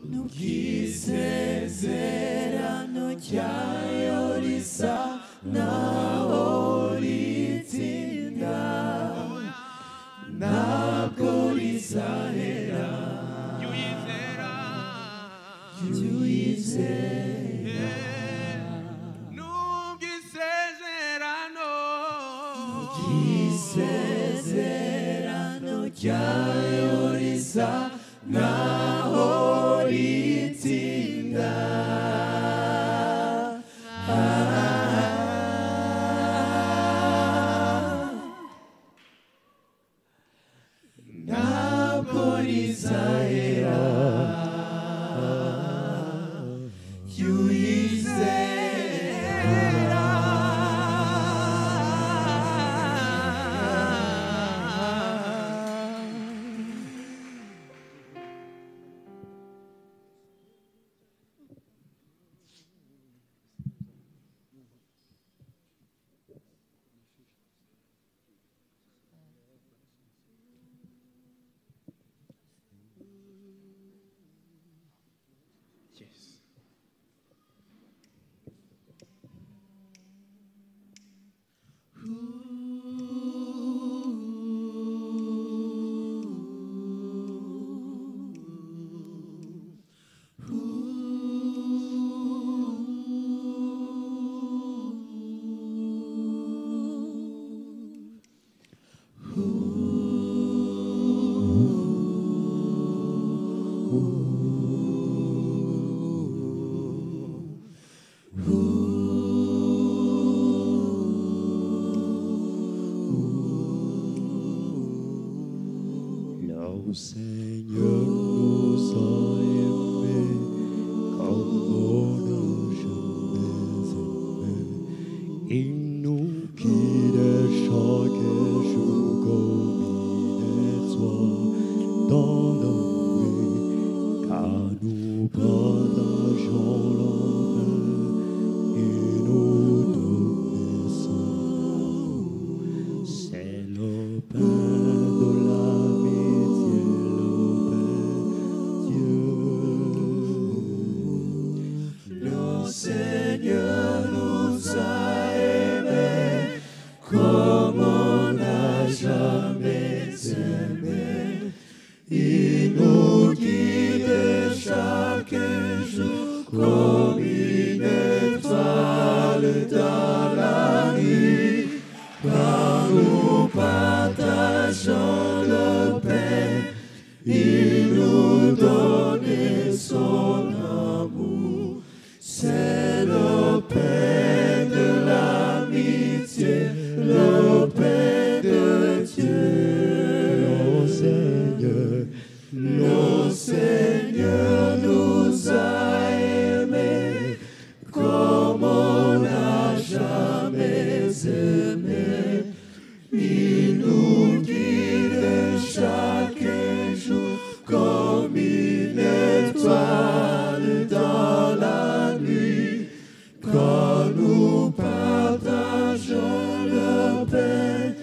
Nubw'isezerano ryayo risa naho ritinda, ntabwo rizahera. Jya uyizera. Nubw'isezerano ryayo risa naho ritinda, ntabwo rizahera. Jya uyizera. Yes. Le Seigneur nous a aimés comme on n'a jamais aimé. Il nous guide chaque jour comme une étoile dans la nuit, car nous partageons le pain et nous donne son amour. C'est le pain de l'amitié, le pain Dieu. Le Seigneur nous a aimés comme on n'a jamais aimé. Il nous guide chaque jour comme une étoile dans la nuit. Quand nous partageons le pain, il nous donne son amour. C'est le pain de l'amitié, le pain de Dieu. Le Seigneur nous a aimés comme on n'a jamais aimé. Il nous guide chaque jour comme une étoile dans la nuit. Quand nous partageons le pain,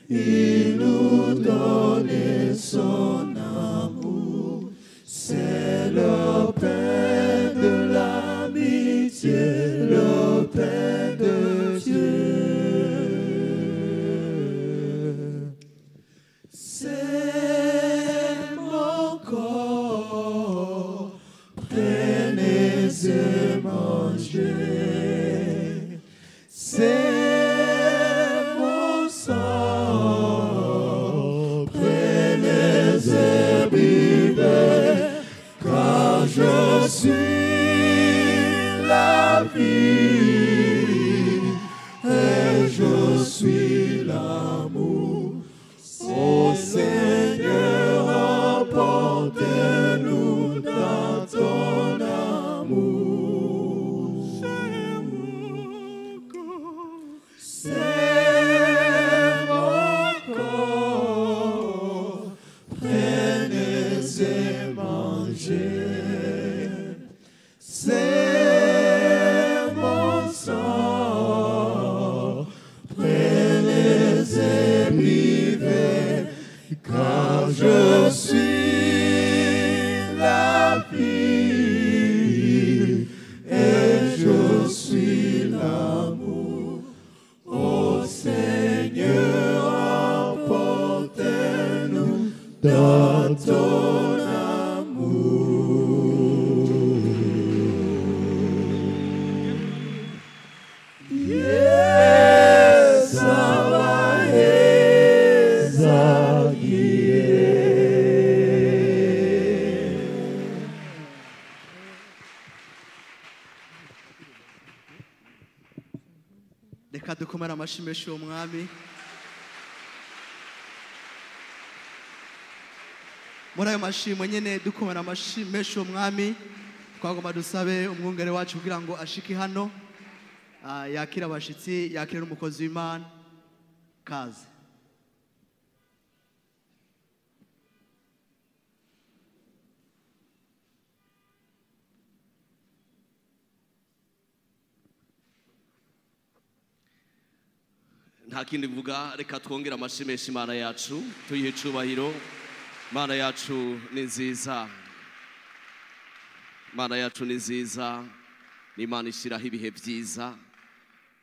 il nous donne son amour. C'est le pain de l'amitié, le pain de Dieu. C'est mon corps, prenez et mangez. C'est mon sang, prenez et buvez, car je suis la vie et je suis l'amour. Ô Seigneur, emporte-nous dans ton amour. C'est mon corps, prenez et mangez. C'est mon Reka dukomere amashyi menshi uwo mwami. Muri ayo mashimwe nyene dukomera amashyi menshi uwo mwami, twagomba dusabe umwungere wacu kugira ngo ashike hano, yakire abashitsi, yakire n'umukozi w'Imana. Kaze. Nta kindi mvuga, reka twongere amashyi menshi Imana yacu, tuyihe icubahiro. Imana yacu ni nziza, Imana yacu ni nziza, ni Imana ishyiraho ibihe byiza,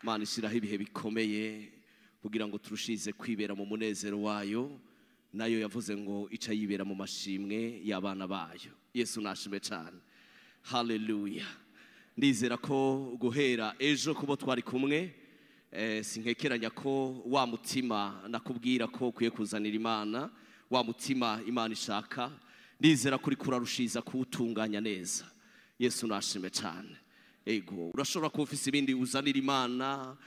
Imana ishyiraho ibihe bikomeye kugira ngo turushize kwibera mu munezero wayo. Nayo yavuze ngo ica yibera mu mashimwe y'abana bayo. Yesu nashime cyane, haleluya. Ndizera ko guhera ejo kubo twari kumwe, sinkekeranya ko wa mutima nakubwira ko ukwiye kuzanira Imana, wa mutima Imana ishaka, ndizera kuri kurarushiza kuwutunganya neza. Yesu nashime cyane. Ego, urashobora kuba ufise ibindi uzanira Imana,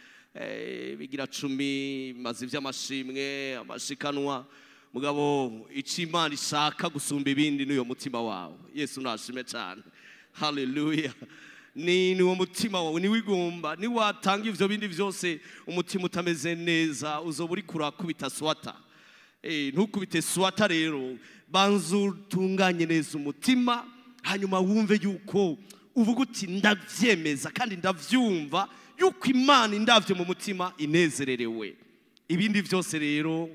bigira 10 maze iby'amashimwe, amashikanwa, mugabo ico Imana ishaka gusumba ibindi n'uyo mutima wawe. Yesu nashime cyane, haleluya. Ni uwo mutima wawe niwigomba, niwatanga ivyo bindi vyose umutima utameze neza, uzoba uri kurakubita swata. Ntukubite swata rero, banza utunganye neza umutima, hanyuma wumve yuko uvuga uti ndavyemeza kandi ndavyumva yuko Imana indavye mu mutima inezererewe. Ibindi vyose rero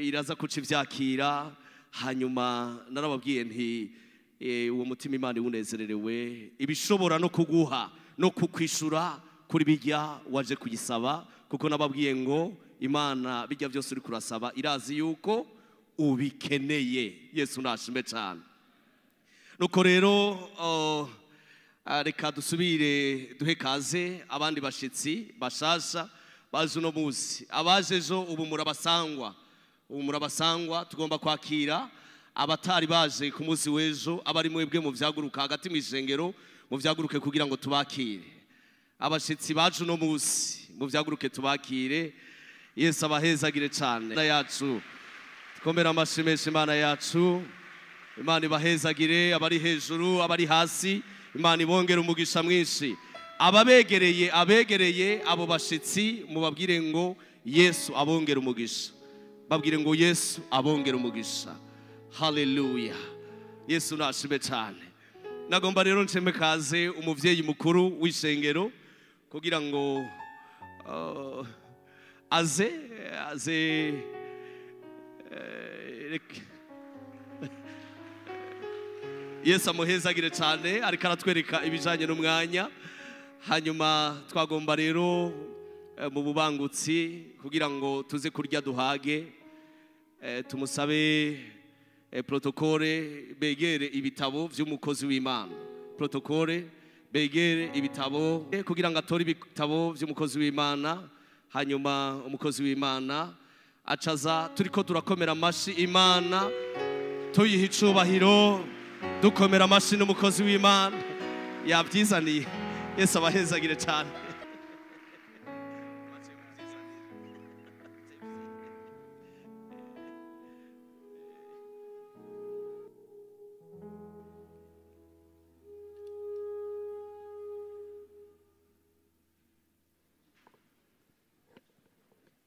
iraza kuca ivyakira. Hanyuma narababwiye nti uwo mutima Imana iwunezererewe, ibishobora no kuguha no kukwishura kuri bijya waje kuyisaba, kuko nababwiye ngo Imana bijya byose uri kurasaba irazi yuko ubikeneye. Yesu nashime cyane. Nuko rero reka dusubire duhe kaze abandi bashitsi bashasha baje uno munsi. Abaje ejo ubu murabasangwa, ubu murabasangwa. Tugomba kwakira abatari baje ku munsi w'ejo, abari mwebwe mu vyaguruka hagati mu ishengero, mu vyaguruke kugira ngo tubakire. Abashitsi baje uno munsi mu vyaguruke tubakire. Yesu abahezagire cyane. Imana yacu, twomera amashyi menshi Imana yacu. Imana ibahezagire, abari hejuru, abari hasi, Imana ibongere umugisha mwinshi. Ababegereye, abegereye abo bashitsi mubabwire ngo Yesu abongere umugisha. Babwire ngo Yesu abongere umugisha. Haleluya. Yesu nashime cyane. Nagomba rero nsheme kaze umuvyeyi mukuru w'ishengero kugira ngo aze Yesu amuhezagire cyane, ariko aratwereka ibijanye n'umwanya. Hanyuma twagomba rero mu bubangutsi kugira ngo tuze kurya duhage, tumusabe protokole begere ibitabo vy'umukozi w'Imana. Protokole begere ibitabo kugira ngo atore ibitabo vy'umukozi w'Imana. Hanyuma umukozi w'Imana acaza, turiko turakomera amashi Imana, tuyiha icubahiro, dukomera amashi n'umukozi w'Imana yabyizaniye. Yesu abahezagire cyane.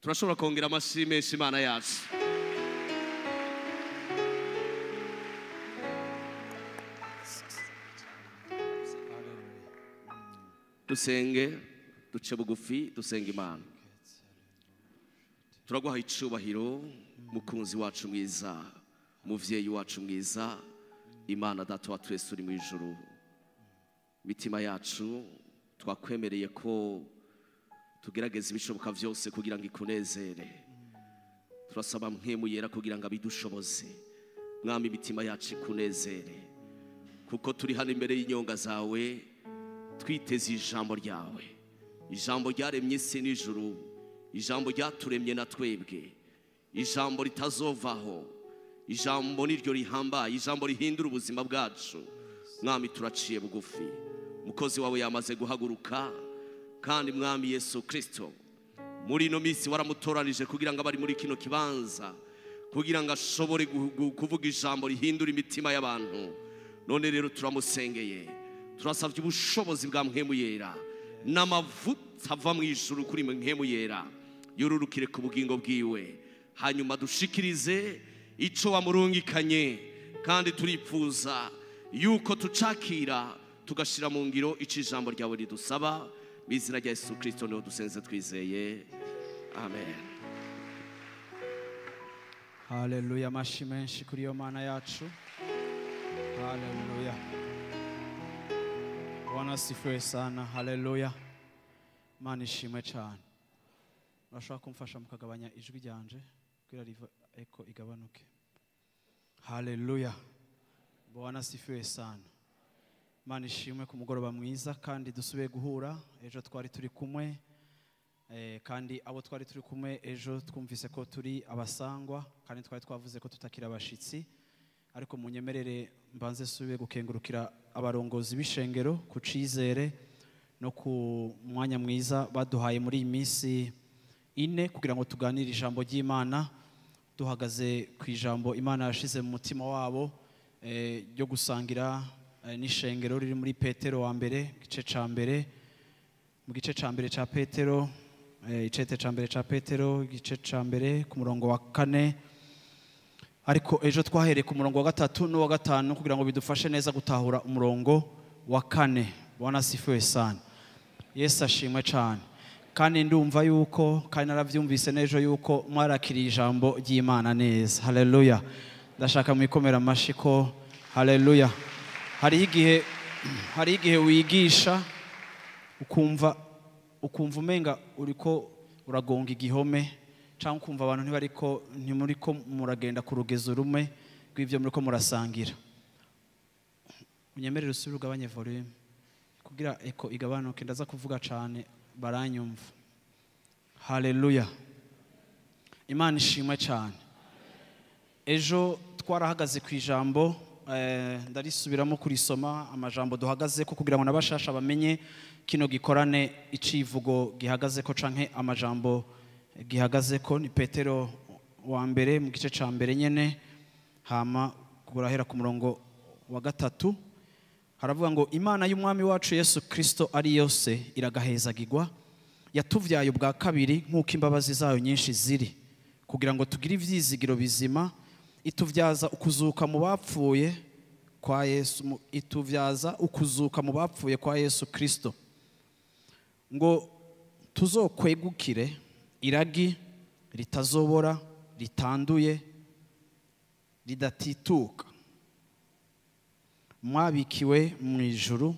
Turashobora kongera amashyi menshi Imana yacu. Dusenge, duce bugufi, dusenge Imana. Turaguha icubahiro mukunzi wacu mwiza, muvyeyi wacu mwiza, Imana Data wa twese uri mu ijuru. Mitima yacu twakwemereye ko tugerageza ibishoboka vyose kugira ngo ikunezere. Turasaba mpemu yera kugira ngo abidushoboze. Mwami, imitima yacu ikunezere, kuko turi hano imbere y'inyonga zawe twiteze ijambo ryawe, ijambo ryaremye isi n'ijuru, ijambo ryaturemye na twebwe, ijambo ritazovaho, ijambo niryo rihambaye, ijambo rihindura ubuzima bwacu. Mwami, turaciye bugufi, umukozi wawe yamaze guhaguruka, kandi Mwami Yesu Kristo Muri ino minsi waramutoranije kugira ngo abari muri kino kibanza, kugira ngo ashobore kuvuga ijambo rihindura imitima y'abantu. None rero turamusengeye, turasabye ubushobozi bwa Mpwemu Yera n'amavuta ava mu ijuru kuri Mpwemu Yera yororukire ku bugingo bwiwe, hanyuma dushikirize ico wamurungikanye, kandi turipfuza yuko tucakira tugashira mu ngiro ico ijambo ryawe ridusaba. Mu izina rya Yesu Kristo niho dusenze twizeye, amen. Haleluya, amashi menshi kuri iyo Mana yacu. Haleluya, Bwana asifiwe sana. Haleluya, Mana ishimwe cyane. Urashobora kumfasha mukagabanya ijwi ryanje kugira riva eko igabanuke. Haleluya, Bwana asifiwe sana. Mana ishimwe ku mugoroba mwiza, kandi dusubiye guhura. Ejo twari turi kumwe, kandi abo twari turi kumwe ejo twumvise ko turi abasangwa, kandi twari twavuze ko tutakira abashitsi. Ariko munyemerere mbanze subiye gukengurukira abarongozi b'ishengero ku cizere no ku mwanya mwiza baduhaye muri iyi minsi ine kugira ngo tuganire ijambo ry'Imana, duhagaze ku ijambo Imana yashize mu mutima wabo ryo gusangira n'ishengero riri muri Petero wa mbere, igice ca mbere. Mu gice ca mbere ca Petero, icete ca mbere ca Petero, igice ca mbere ku murongo wa 4. Ariko ejo twahereye ku murongo wa 3 n'uwa 5 kugira ngo bidufashe neza gutahura umurongo wa 4. Bwana asifiwe sana. Yesu ashimwe cyane. Kandi ndumva yuko, kandi naravyumvise n'ejo yuko mwarakiriye ijambo ry'Imana neza. Haleluya. Ndashaka mwikomera amashi ko haleluya. Hari igihe wigisha ukumva umenga uriko uragonga igihome, cyangwa ukumva abantu ntibariko ntimuriko muragenda ku rugezo rumwe rw'ivyo muriko murasangira. Unyemerere usubire ugabanye volume kugira eko igabanuke, ndaza kuvuga cyane baranyumva. Haleluya, Imana ishimwe cyane. Ejo twarahagaze ku ijambo, ndarisubiramo kurisoma amajambo duhagaze ko kugira ngo nabashasha bamenye kino gikorane icivugo gihagaze ko canke amajambo gihagaze ko. Ni Petero wa mbere mu gice ca mbere nyene, hama kurahera ku murongo wa 3 haravuga ngo Imana y'umwami wacu Yesu Kristo ari yose iragahezagirwa, yatuvyaye ubwa kabiri nk'uko imbabazi zayo nyinshi ziri, kugira ngo tugire ivyizigiro bizima. Ituvyaza ukuzuka mu bapfuye kwa Yesu, ituvyaza ukuzuka mu bapfuye kwa Yesu Kristo, ngo tuzokwegukire iragi ritazobora, ritanduye, ridatituka, mwabikiwe mu ijuru,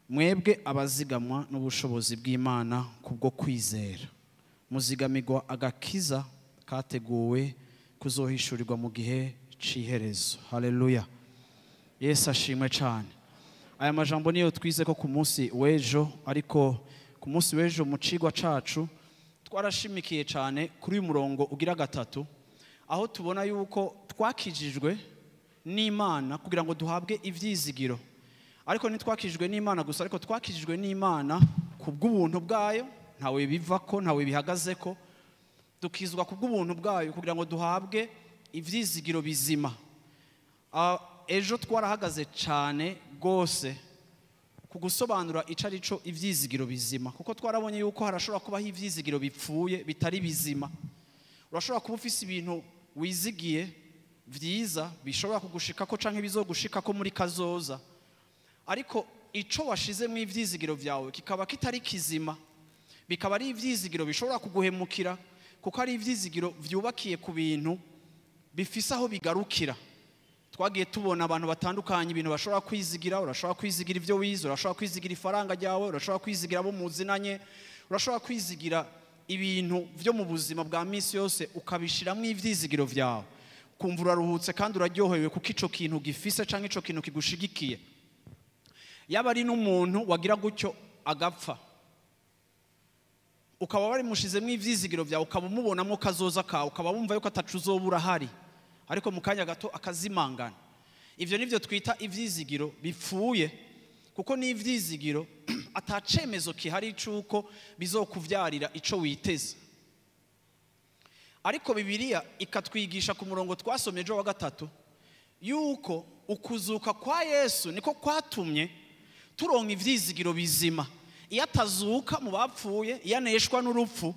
mwebwe abazigamwa n'ubushobozi bw'Imana kubwo kwizera, muzigamirwa agakiza kateguwe kuzohishurirwa mu gihe c'iherezo. Haleluya, Yesu ashimwe cyane. Aya majambo niyo twize ko ku munsi w'ejo, ariko ku munsi w'ejo mu cigwa cacu twarashimikiye cyane kuri uyu murongo ugira 3, aho tubona yuko twakijijwe n'Imana kugira ngo duhabwe ivyizigiro. Ariko ntitwakijijwe n'Imana gusa, ariko twakijijwe n'Imana kubw'ubuntu bwayo, ntawe bivako, ntawe bihagazeko. Dukizwa kubw'ubuntu bwayo kugira ngo duhabwe ivyizigiro bizima. Ejo twarahagaze cyane gose kugusobanura ico arico ivyizigiro bizima, kuko twarabonye yuko harashobora kubaho ivyizigiro bipfuye bitari bizima. Urashobora kuba ufise ibintu wizigiye vyiza bishobora kugushikako canke bizogushikako muri kazoza, ariko ico washize mu ivyizigiro vyawe kikaba kitari kizima, bikaba ari ivyizigiro bishobora kuguhemukira, kuko ari ivyizigiro vyubakiye ku bintu bifise aho bigarukira. Twagiye tubona abantu batandukanye ibintu bashobora kwizigira. Urashobora kwizigira ivyo wize, urashobora kwizigira ifaranga ryawe, urashobora kwizigira abo muzinanye, urashobora kwizigira ibintu vyo mu buzima bwa misi yose, ukabishiramwo ivyizigiro vyawe, kumva uraruhutse kandi uraryohewe kuko ico kintu gifise canke ico kintu kigushigikiye. Yaba ari n'umuntu wagira gutyo agapfa, ukaba warimushizemwo ivyizigiro vyawe, ukaba umubonamwo kazoza kawe, ukaba wumva yuko atacu uzobura ahari, ariko mu kanya gato akazimangana. Ivyo nivyo twita ivyizigiro bipfuye, kuko ni ivyizigiro Atacemezo kihari cy'uko bizokuvyarira ico witeze. Ariko Bibiliya ikatwigisha ku murongo twasomye ejo wa gatatu yuko ukuzuka kwa Yesu niko kwatumye turonka ivyizigiro bizima. Iyo atazuka mu bapfuye, iyo aneshwa n'urupfu,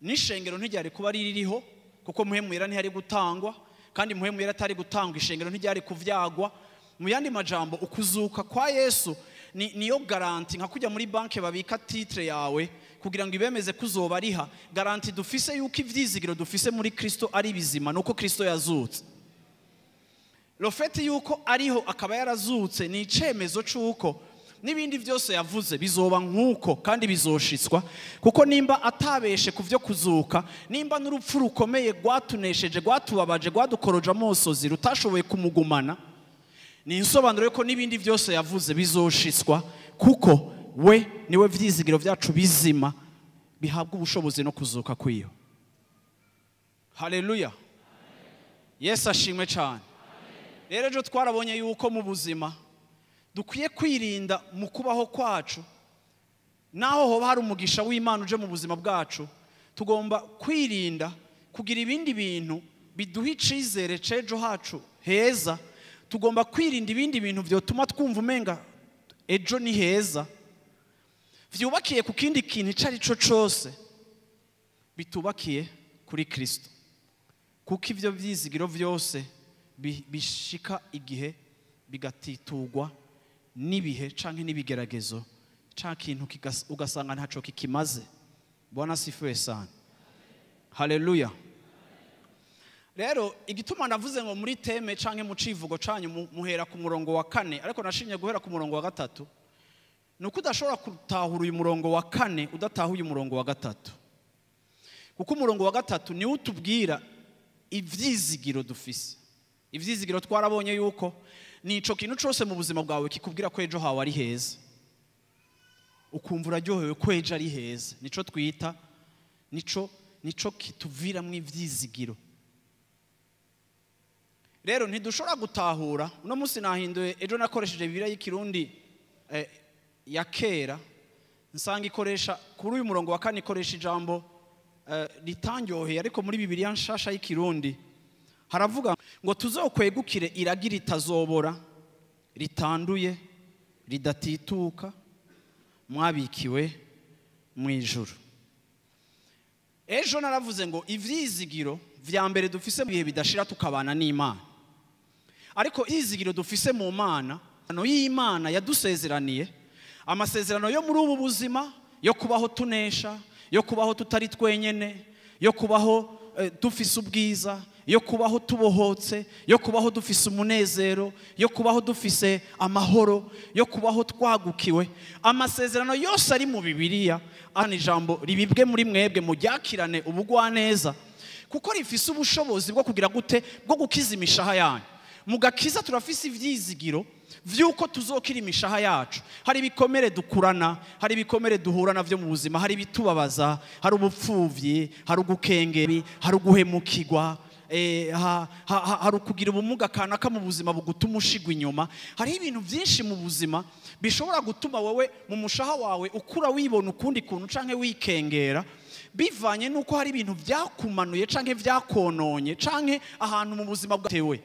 n'ishengero ntiryari kuba ririho, kuko Muhemu Yera ntiyari gutangwa, kandi Muhemu Yera atari gutangwa ishengero ntiryari kuvyagwa. Mu yandi majambo, ukuzuka kwa Yesu niyo garantie, nka kujya muri banke babika titre yawe kugira ngo ibemeze kuzoba riha. Garantie dufise yuko ivyizigiro dufise muri Kristo ari bizima nuko Kristo yazutse. Le fait yuko ariho akaba yarazutse ni icemezo c'uko n'ibindi byose yavuze bizoba nkuko kandi bizoshitswa, kuko nimba atabeshe ku vyo kuzuka, nimba n'urupfu rukomeye rwatunesheje, rwatubabaje, rwadukoroje amosozi rutashoboye kumugumana, ni insobanuro yuko n'ibindi byose yavuze bizoshitswa, kuko we niwe vyizigiro vyacu bizima bihabwa ubushobozi no kuzuka kwiyo. Haleluya. Yesu ashimwe cyane. Rero ejo twarabonye yuko mu buzima dukwiye kwirinda mu kubaho kwacu, naho hoba hari umugisha w'Imana uje mu buzima bwacu, tugomba kwirinda kugira ibindi bintu biduha icizere c'ejo hacu heza. Tugomba kwirinda ibindi bintu vyotuma twumva umenga ejo ni heza, vyubakiye ku kindi kintu ico ari cyo cose bitubakiye kuri Kristo, kuko ivyo vyizigiro vyose bishika igihe bigatitugwa n'ibihe canke n'ibigeragezo, canke ikintu ugasanga ntaco kikimaze. Bwana asifiwe sana. Haleluya. Rero igituma navuze ngo muri teme canke mu civugo canyu muhera ku murongo wa 4, ariko nashimye guhera ku murongo wa 3, nuko udashobora gutahura uyu murongo wa 4 udatahuye umurongo wa 3, kuko umurongo wa 3 ni utubwira ivyizigiro dufise. Ivyizigiro twarabonye yuko nico kintu cose mu buzima bwawe kikubwira ko ejo hawe ari heza, ukumva uraryohewe ko ejo ari heza, nico twita nico kituviramwo ivyizigiro. Rero ntidushobora gutahura. Uno munsi nahinduye, ejo nakoresheje Bibiliya y'ikirundi ya kera, nsanga ikoresha kuri uyu murongo wa 4 ikoresha ijambo ritanyoheye, ariko muri Bibiliya nshasha y'ikirundi haravuga ngo tuzokwegukire iragi ritazobora, ritanduye, ridatituka, mwabikiwe mu ijuru. Ejo naravuze ngo ivyizigiro vya mbere dufise mu bihe bidashira tukabana n'Imana, ariko izigiro dufise mu Mana, ano y'Imana yadusezeraniye amasezerano yo muri ubu buzima, yo kubaho tunesha, yo kubaho tutari twenyene, yo kubaho dufise ubwiza, yo kubaho tubohotse, yo kubaho dufise umunezero, yo kubaho dufise amahoro, yo kubaho twagukiwe. Amasezerano yose ari mu Bibiliya, ani ijambo ribibwe muri mwebwe muryakirane ubugwaneza, kuko rifise ubushobozi bwo kugira gute, bwo gukiza imishaha yanyu. Mugakiza turafise ivyizigiro vyuko tuzokira imishaha yacu. Hari ibikomere dukurana, hari ibikomere duhura navyo mu buzima, hari ibitubabaza, hari ubupfuvyi, hari ugukengeri, hari uguhemukirwa, hari ukugira ubumuga kanaka mu buzima bugutuma ushigwa inyuma. Hari ibintu byinshi mu buzima bishobora gutuma wowe mu mushaha wawe ukura wibona ukundi kuntu canke wikengera, bivanye nuko hari ibintu vyakumanuye canke vyakononye canke ahantu mu buzima bwatewe.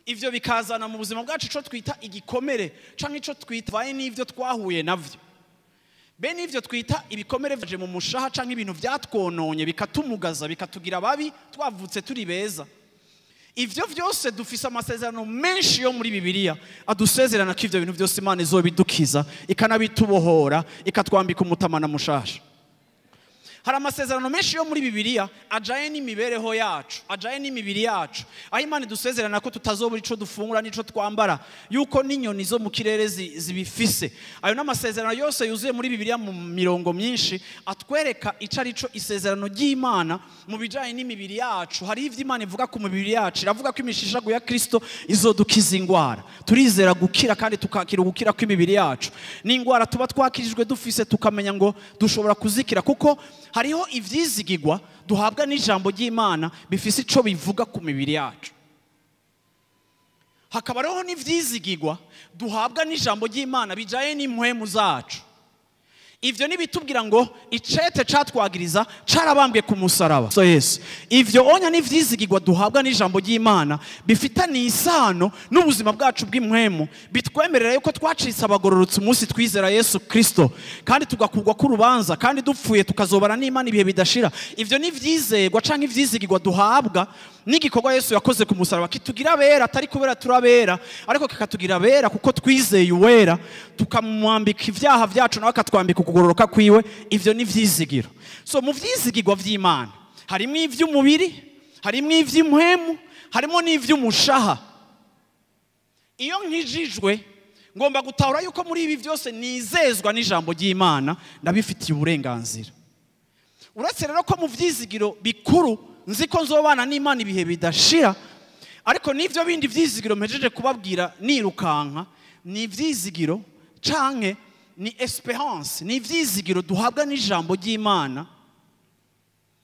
Ivyo bikazana mu buzima bwacu ico twita igikomere canke ico twita vaye n'ivyo twahuye navyo. Bene ivyo twita ibikomere vyaje mu mushaha canke ibintu vyatwononye bikatumugaza bikatugira babi twavutse turi beza. Ivyo vyose dufise amasezerano menshi yo muri Bibiliya adusezerana ko ivyo bintu vyose Imana izobidukiza, ikanabitubohora, ikatwambika umutamana mushasha. Hari amasezerano menshi yo muri Bibiliya ajaye n'imibereho yacu, ajaye n'imibiri yacu, aho Imana idusezerana ko tutazobura ico dufungura n'ico twambara, yuko n'inyoni zo mu kirere zibifise. Ayo n'amasezerano yose yuzuye muri Bibiliya mu mirongo myinshi atwereka ico ari cyo isezerano ry'Imana mu bijanye n'imibiri yacu. Hari ivyo Imana ivuga ku mibiri yacu, iravuga ko imishishago ya Kristo izodukiza ingwara. Turizera gukira kandi tukakira gukira kw'imibiri yacu. N'ingwara tuba twakirijwe dufise tukamenya ngo dushobora kuzikira, kuko hariho ivyizigirwa duhabwa n'ijambo ry'Imana bifise ico bivuga ku mibiri yacu. Hakaba hariho n'ivyizigirwa duhabwa n'ijambo ry'Imana bijaye n'impwemu zacu. Ivyo nibitubwira ngo icete catwagiriza carabambwe ku musaraba. So Yesu, ivyo onya n'ivyizigirwa duhabwa n'ijambo ry'Imana bifitanye isano n'ubuzima bwacu bw'impwemu, bitwemerera yuko twacitse abagororotse umunsi twizera Yesu Kristo, kandi tugakugwa ku rubanza, kandi dupfuye tukazobana n'Imana ibihe bidashira. Ivyo n'ivyizegwa canke ivyizigirwa duhabwa n'igikorwa Yesu yakoze ku musaraba kitugira abera, atari kubera turabera, ariko kikatugira abera kuko twizeye uwera, tukamwambika ivyaha vyacu nawe akatwambika ukugororoka kwiwe. Ivyo ni vyizigiro. So mu vyizigirwa vy'Imana harimo ivy'umubiri, harimo ivy'impwemu, harimo n'ivy'umushaha. Iyo nkijijwe ngomba gutahura yuko muri ibi vyose nizezwa n'ijambo ry'Imana, ndabifitiye uburenganzira. Uretse rero ko mu vyizigiro bikuru nzi ko nzobana n'Imana ibihe bidashira, ariko n'ivyo bindi vyizigiro mpejeje kubabwira nirukanka ni ivyizigiro canke ni esperance, ni ivyizigiro duhabwa n'ijambo ry'Imana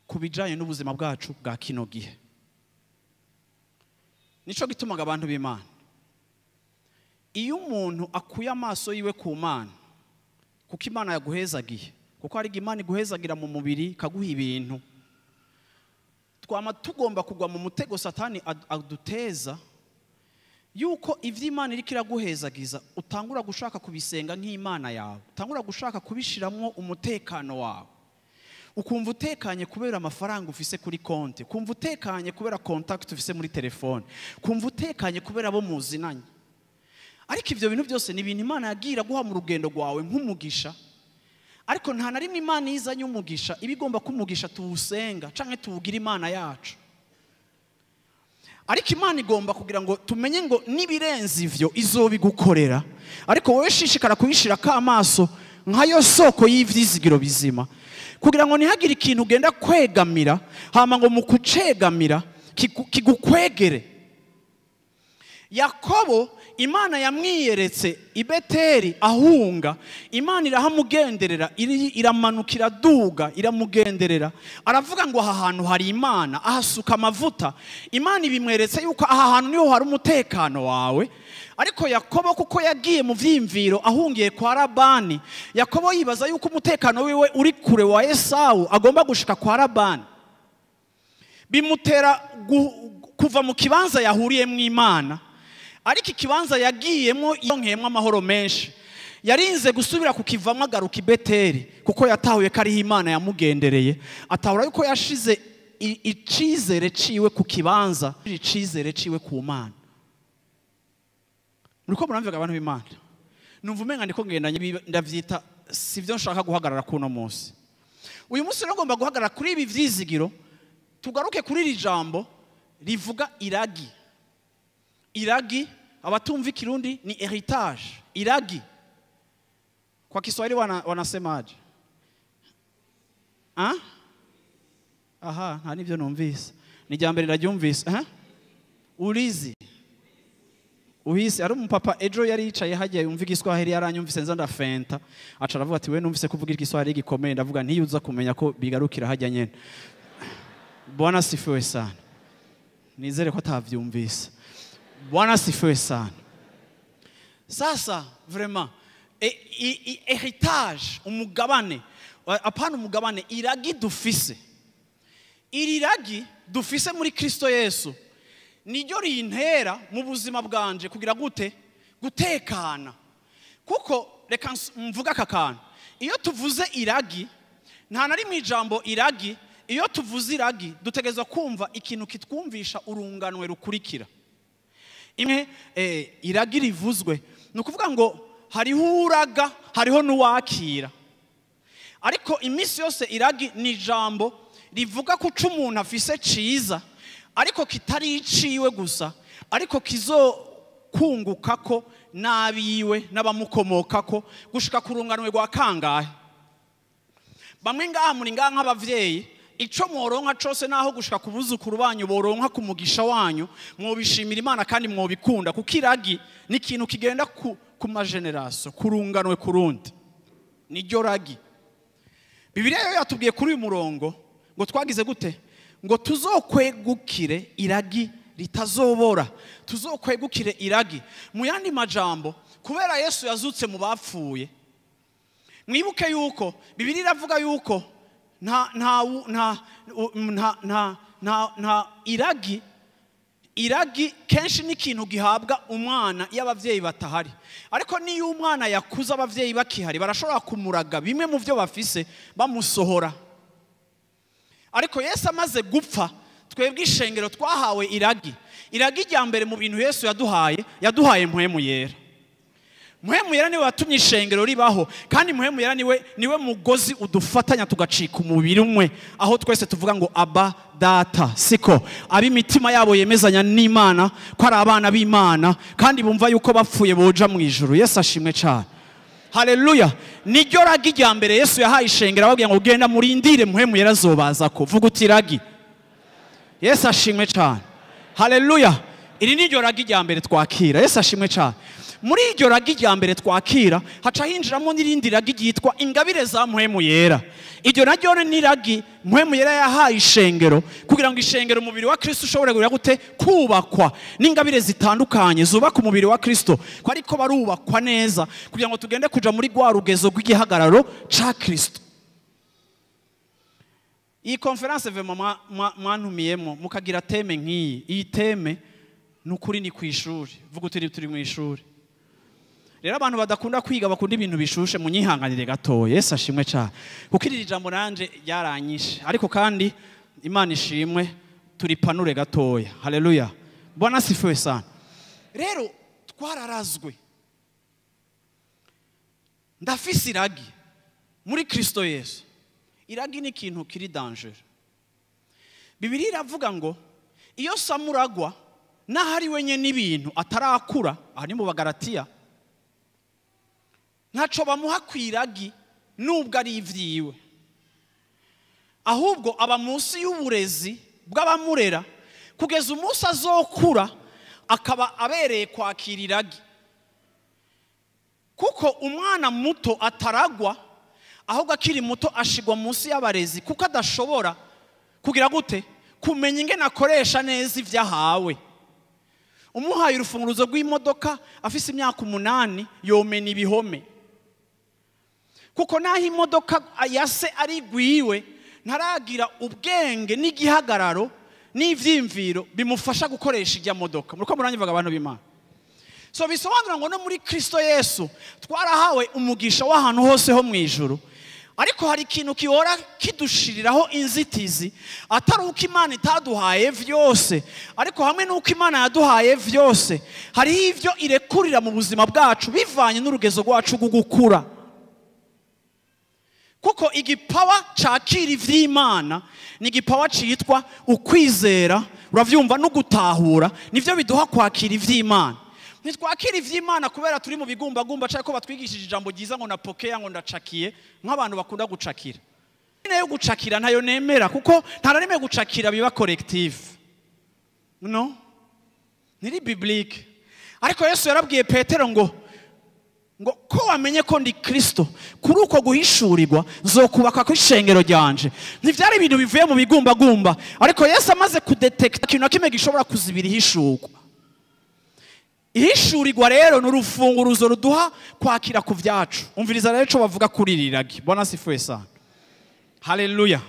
ku bijanye n'ubuzima bwacu bwa kino gihe. Nico gitumaga abantu b'Imana, iyo umuntu akuye amaso yiwe ku Mana, kuko Imana yaguhezagiye, kuko hari Imana iguhezagira mu mubiri ikaguha ibintu, twama tugomba kugwa mu mutego Satani aduteza yuko ivy'Imana iriko iraguhezagiza utangura gushaka kubisenga nk'Imana yawe, utangura gushaka kubishiramwo umutekano wawe, ukumva utekanye kubera amafaranga ufise kuri konti, kumva utekanye kubera contact ufise muri telefone, kumva utekanye kubera abo muzinanye. Ariko ivyo bintu byose ni ibintu Imana yagira guha mu rugendo rwawe nk'umugisha. Ariko nta na rimwe Imana izanye umugisha iba igomba kumugisha tuwusenga canke tuwugira Imana yacu. Ariko Imana igomba kugira ngo tumenye ngo nibirenze ivyo izobigukorera, ariko wowe shishikara kuyishirako amaso nkayo soko y'ivyizigiro bizima, kugira ngo ntihagire ikintu ugenda kwegamira hama ngo mu kucegamira kigukwegere. Yakobo Imana yamwiyeretse i Beteli ahunga, Imana irahamugenderera, iramanuka iraduga iramugenderera, aravuga ngo aha hantu hari Imana, ahasuka amavuta. Imana ibimweretse yuko aha hantu niho hari umutekano wawe. Ariko Yakobo kuko yagiye mu vyimviro ahungiye kwa Labani, Yakobo yibaza yuko umutekano wiwe uri kure wa Esawu, agomba gushika kwa Labani. Bimutera kuva mu kibanza yahuriyemwo Imana, ariko ikibanza yagiyemo yonkeyemo amahoro menshi, yarinze gusubira kukivamo agaruka i Beteli, kuko yatahuye ko ariho Imana yamugendereye. Atahura yuko yashize icizere ciwe ku kibanza, icizere ciwe ku Mana. Muriko muramvuga abantu b'Imana, numva umenga ndiko ngendanye ndavyita sivyo nshaka guhagarara kuno munsi. Uyu munsi rero ngomba guhagarara kuri ibi vyizigiro, tugaruke kuri iri jambo rivuga iragi. Iragi, abatumva ikirundi ni heritage. Iragi kwa Kiswahili wanasemaje? Ah? Aha, nta nivyo numvise. Ni jambere ndaryumvise. Eh? Urizi. Uhisi ari umupapa ejo yari yicaye hagiye yumva igiswahili yaranyumvise nza ndafenta, aca aravuga ati we numvise kuvuga igiswahili gikomeye, ndavuga ntiyuza kumenya ko bigarukira hajya nyene. Bwana sifiwe sana. Nizere ko atavyumvise. Bwana sifiwe sana. Sasa vraiment heritage, umugabane, apana umugabane, iragi dufise. Iri ragi dufise muri Kristo Yesu niryo rintera mu buzima bwanje kugira gute? Gutekana. Kuko reka mvuga aka kantu, iyo tuvuze iragi nta na rimwe ijambo iragi, iyo tuvuze iragi dutegerezwa kumva ikintu kitwumvisha urunganwe rukurikira. Imwe iragi rivuzwe ni ukuvuga ngo hariho uraga hariho n'uwakira. Ariko iminsi yose iragi ni ijambo rivuga ko uca umuntu afise ciza, ariko kitari iciwe gusa, ariko kizokungukako n'abiwe n'abamukomokako gushika ku runganwe rwa kangahe. Bamwe ngaha muri ngaha nk'abavyeyi, ico mworonka cose naho gushika ku buzukuru banyu boronka ku mugisha wanyu, mwobishimira Imana kandi mwobikunda, kuko iragi ni ikintu kigenda ku mageneration, ku runganwe kurundi. Niryo ragi. Bibiliya yo yatubwiye kuri uyu murongo ngo twagize gute? Ngo tuzokwegukire iragi Ritazobora, tuzokwegukire iragi. Mu yandi majambo, kubera Yesu yazutse mu bapfuye, mwibuke yuko Bibiliya iravuga yuko nta nta nta nta nta nta nta iragi. Iragi kenshi ni ikintu gihabwa umwana iyo abavyeyi batahari, ariko niyo umwana yakuze abavyeyi bakihari barashobora kumuraga bimwe mu byo bafise bamusohora. Ariko Yesu amaze gupfa, twebwe ishengero twahawe iragi. Iragi rya mbere mu bintu Yesu yaduhaye, yaduhaye Mpwemu Yera. Mpwemu Yera niwe watumye ishengero ribaho, kandi Mpwemu Yera niwe mugozi udufatanya tugacika umubiri umwe, aho twese tuvuga ngo Aba Data. Siko ab'imitima yabo yemezanya n'Imana ko ari abana b'Imana, kandi bumva yuko bapfuye boja mu ijuru. Yesu ashimwe cyane. Haleluya. Niryo ragi rya mbere Yesu yahaye ishengero, ababwira ngo genda murindire Mpwemu Yera azobaza ko. Vuga uti ragi. Yesu ashimwe cyane. Haleluya. Iri niryo ragi rya mbere twakira. Yesu ashimwe cyane. Muri iryo ragi rya mbere twakira haca hinjiramo n'irindi ragi ryitwa ingabire za Mpwemu Yera. Iryo naryo ni ragi Mpwemu Yera yahaye ishengero kugira ngo ishengero umubiri wa Kristo ushobore kugira gute? Kubakwa n'ingabire zitandukanye zubaka umubiri wa Kristo, ko ariko barubakwa neza kugira ngo tugende kuja muri rwa rugezo rw'igihagararo ca Kristo. Iyi conference vraiment mwantumiyemo mukagira thème nk'iyi. Iyi thème nukuri ni kwishuri. Vuga uti turi mu ishuri. Rero abantu badakunda kwiga bakunda ibintu bishushe, munyihanganire gatoya. Yesu ashimwe cyane. Kuko iri jambo nanje ryaranyishe, ariko kandi Imana ishimwe turipanure gatoya. Haleluya. Bwana sifiwe sana. Rero twararazwe. Ndafise iragi muri Kristo Yesu. Iragi ni ikintu kiri danger. Bibiliya iravuga ngo iyo samuragwa n'ahari wenye n'ibintu atarakura, aha ni mu Bagalatiya, ntaco bamuha kwiragi nubwo ari ivyiwe, ahubwo aba munsi y'uburezi bw'abamurera kugeza umunsi azokura akaba abereye kwakira iragi. Kuko umwana muto ataragwa, ahubwo akiri muto ashigwa munsi y'abarezi, kuko adashobora kugira gute? Kumenya ingene akoresha neza ivyahawe. Umuhaye urufunguruzo rw'imodoka afise imyaka 8 yomena ibihome, kuko naho imodoka yase ari gwiwe ntaragira ubwenge n'igihagararo n'ivyimviro bimufasha gukoresha ijya modoka. Muriko muranyivaga abantu b'Imana. So bisobanura ngo no muri Kristo Yesu twarahawe umugisha w'ahantu hose ho mu ijuru, ariko hari ikintu kihora kidushiriraho inzitizi, atari uko Imana itaduhaye vyose, ariko hamwe n'uko Imana yaduhaye vyose hariho ivyo irekurira mu buzima bwacu bivanye n'urugezo rwacu rwo gukura. Kuko igipawa cakira ivy'Imana ni igipawa citwa ukwizera, uravyumva, no gutahura, nivyo biduha kwakira ivy'Imana. Ntitwakira ivy'Imana kubera turi mu bigumbagumba cyangwa ko batwigishije ijambo ryiza ngo napokea ngo ndacakiye, nk'abantu bakunda gucakira. Nayo gucakira ntayo nemera, kuko ntarareme gucakira biba collective. No, niri biblique. Ariko Yesu yarabwiye Petero ngo ko wamenye ko ndi Kristo, kuri uko guhishurirwa nzokubaka ku ishengero ryanje. Ntivyari ibintu bivuye mu bigumbagumba, ariko Yesu amaze kudetekta ikintu kimwe gishobora kuzibira ihishurwa. Ihishurirwa rero ni urufunguruzo ruduha kwakira ku vyacu. Umviriza rero ico bavuga kuri iri ragi. Bwana sifiwe sana. Haleluya.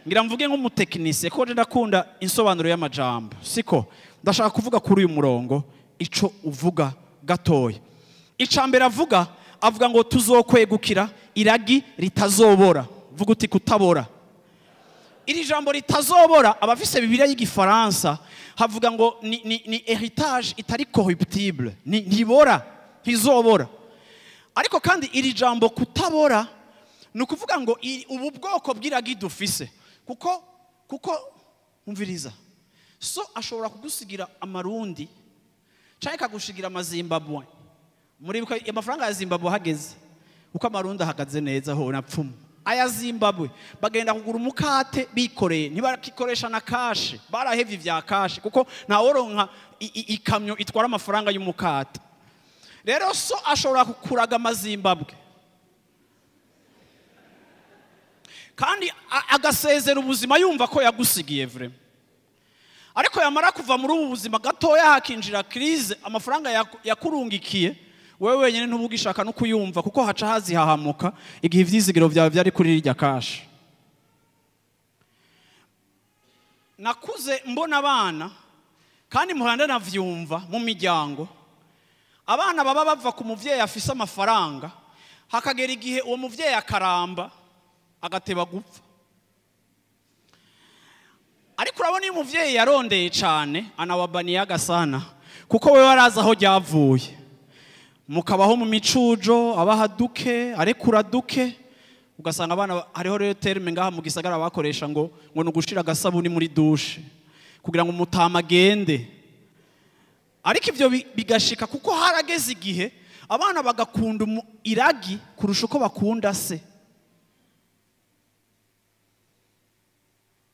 Ngira mvuge nk'umutekinisiye, ko ndakunda insobanuro y'amajambo. Siko ndashaka kuvuga kuri uyu murongo ico uvuga gatoya. Icambere avuga ngo tuzokwegukira iragi ritazobora. Vuga uti kutabora. Iri jambo ritazobora, abafise Bibiliya y'igifaransa havuga ngo ni héritage itari corruptible, ni ntibora, ntizobora. Ariko kandi iri jambo kutabora ni ukuvuga ngo ubu bwoko bw'iragi dufise, kuko umviriza, so ashobora kugusigira amarundi canke akagushigira amazimbabwe. Muri amafaranga ya Zimbabwe hageze uko amarundi ahagaze neza ho napfumu. Aya Zimbabwe bagenda kugura umukate bikoreye, ntibakikoresha na kashe, barahevye ivya kashe kuko ntaworonka ikamyo itwara amafaranga y'umukate. Rero so ashobora kukuraga amazimbabwe kandi agasezera ubuzima yumva ko yagusigiye vraiment. Ariko yamara kuva muri ubu buzima gatoya hakinjira crise, amafaranga yakurungikiye wewe wenyine ntubugishaka no kuyumva, kuko haca hazihahamuka igihe ivyizigiro byawe byari kuri rirya cash. Nakuze mbona abana, kandi muhanda navyumva mu miryango, abana baba bava ku muvyeyi afise amafaranga, hakagera igihe uwo muvyeyi akaramba agateba gupfa. Ariko urabona iyo umuvyeyi yarondeye cane anawabaniyaga sana, kuko wewe arazi aho ryavuye, mukabaho mu micujo, abaha duke, arekura duke, ugasanga abana hariho rero terme ngaha mu gisagara bakoresha ngo nugushira agasabuni muri douche kugira ngo umutama agende. Ariko ivyo bigashika kuko harageze igihe abana bagakunda iragi kurusha uko bakunda se.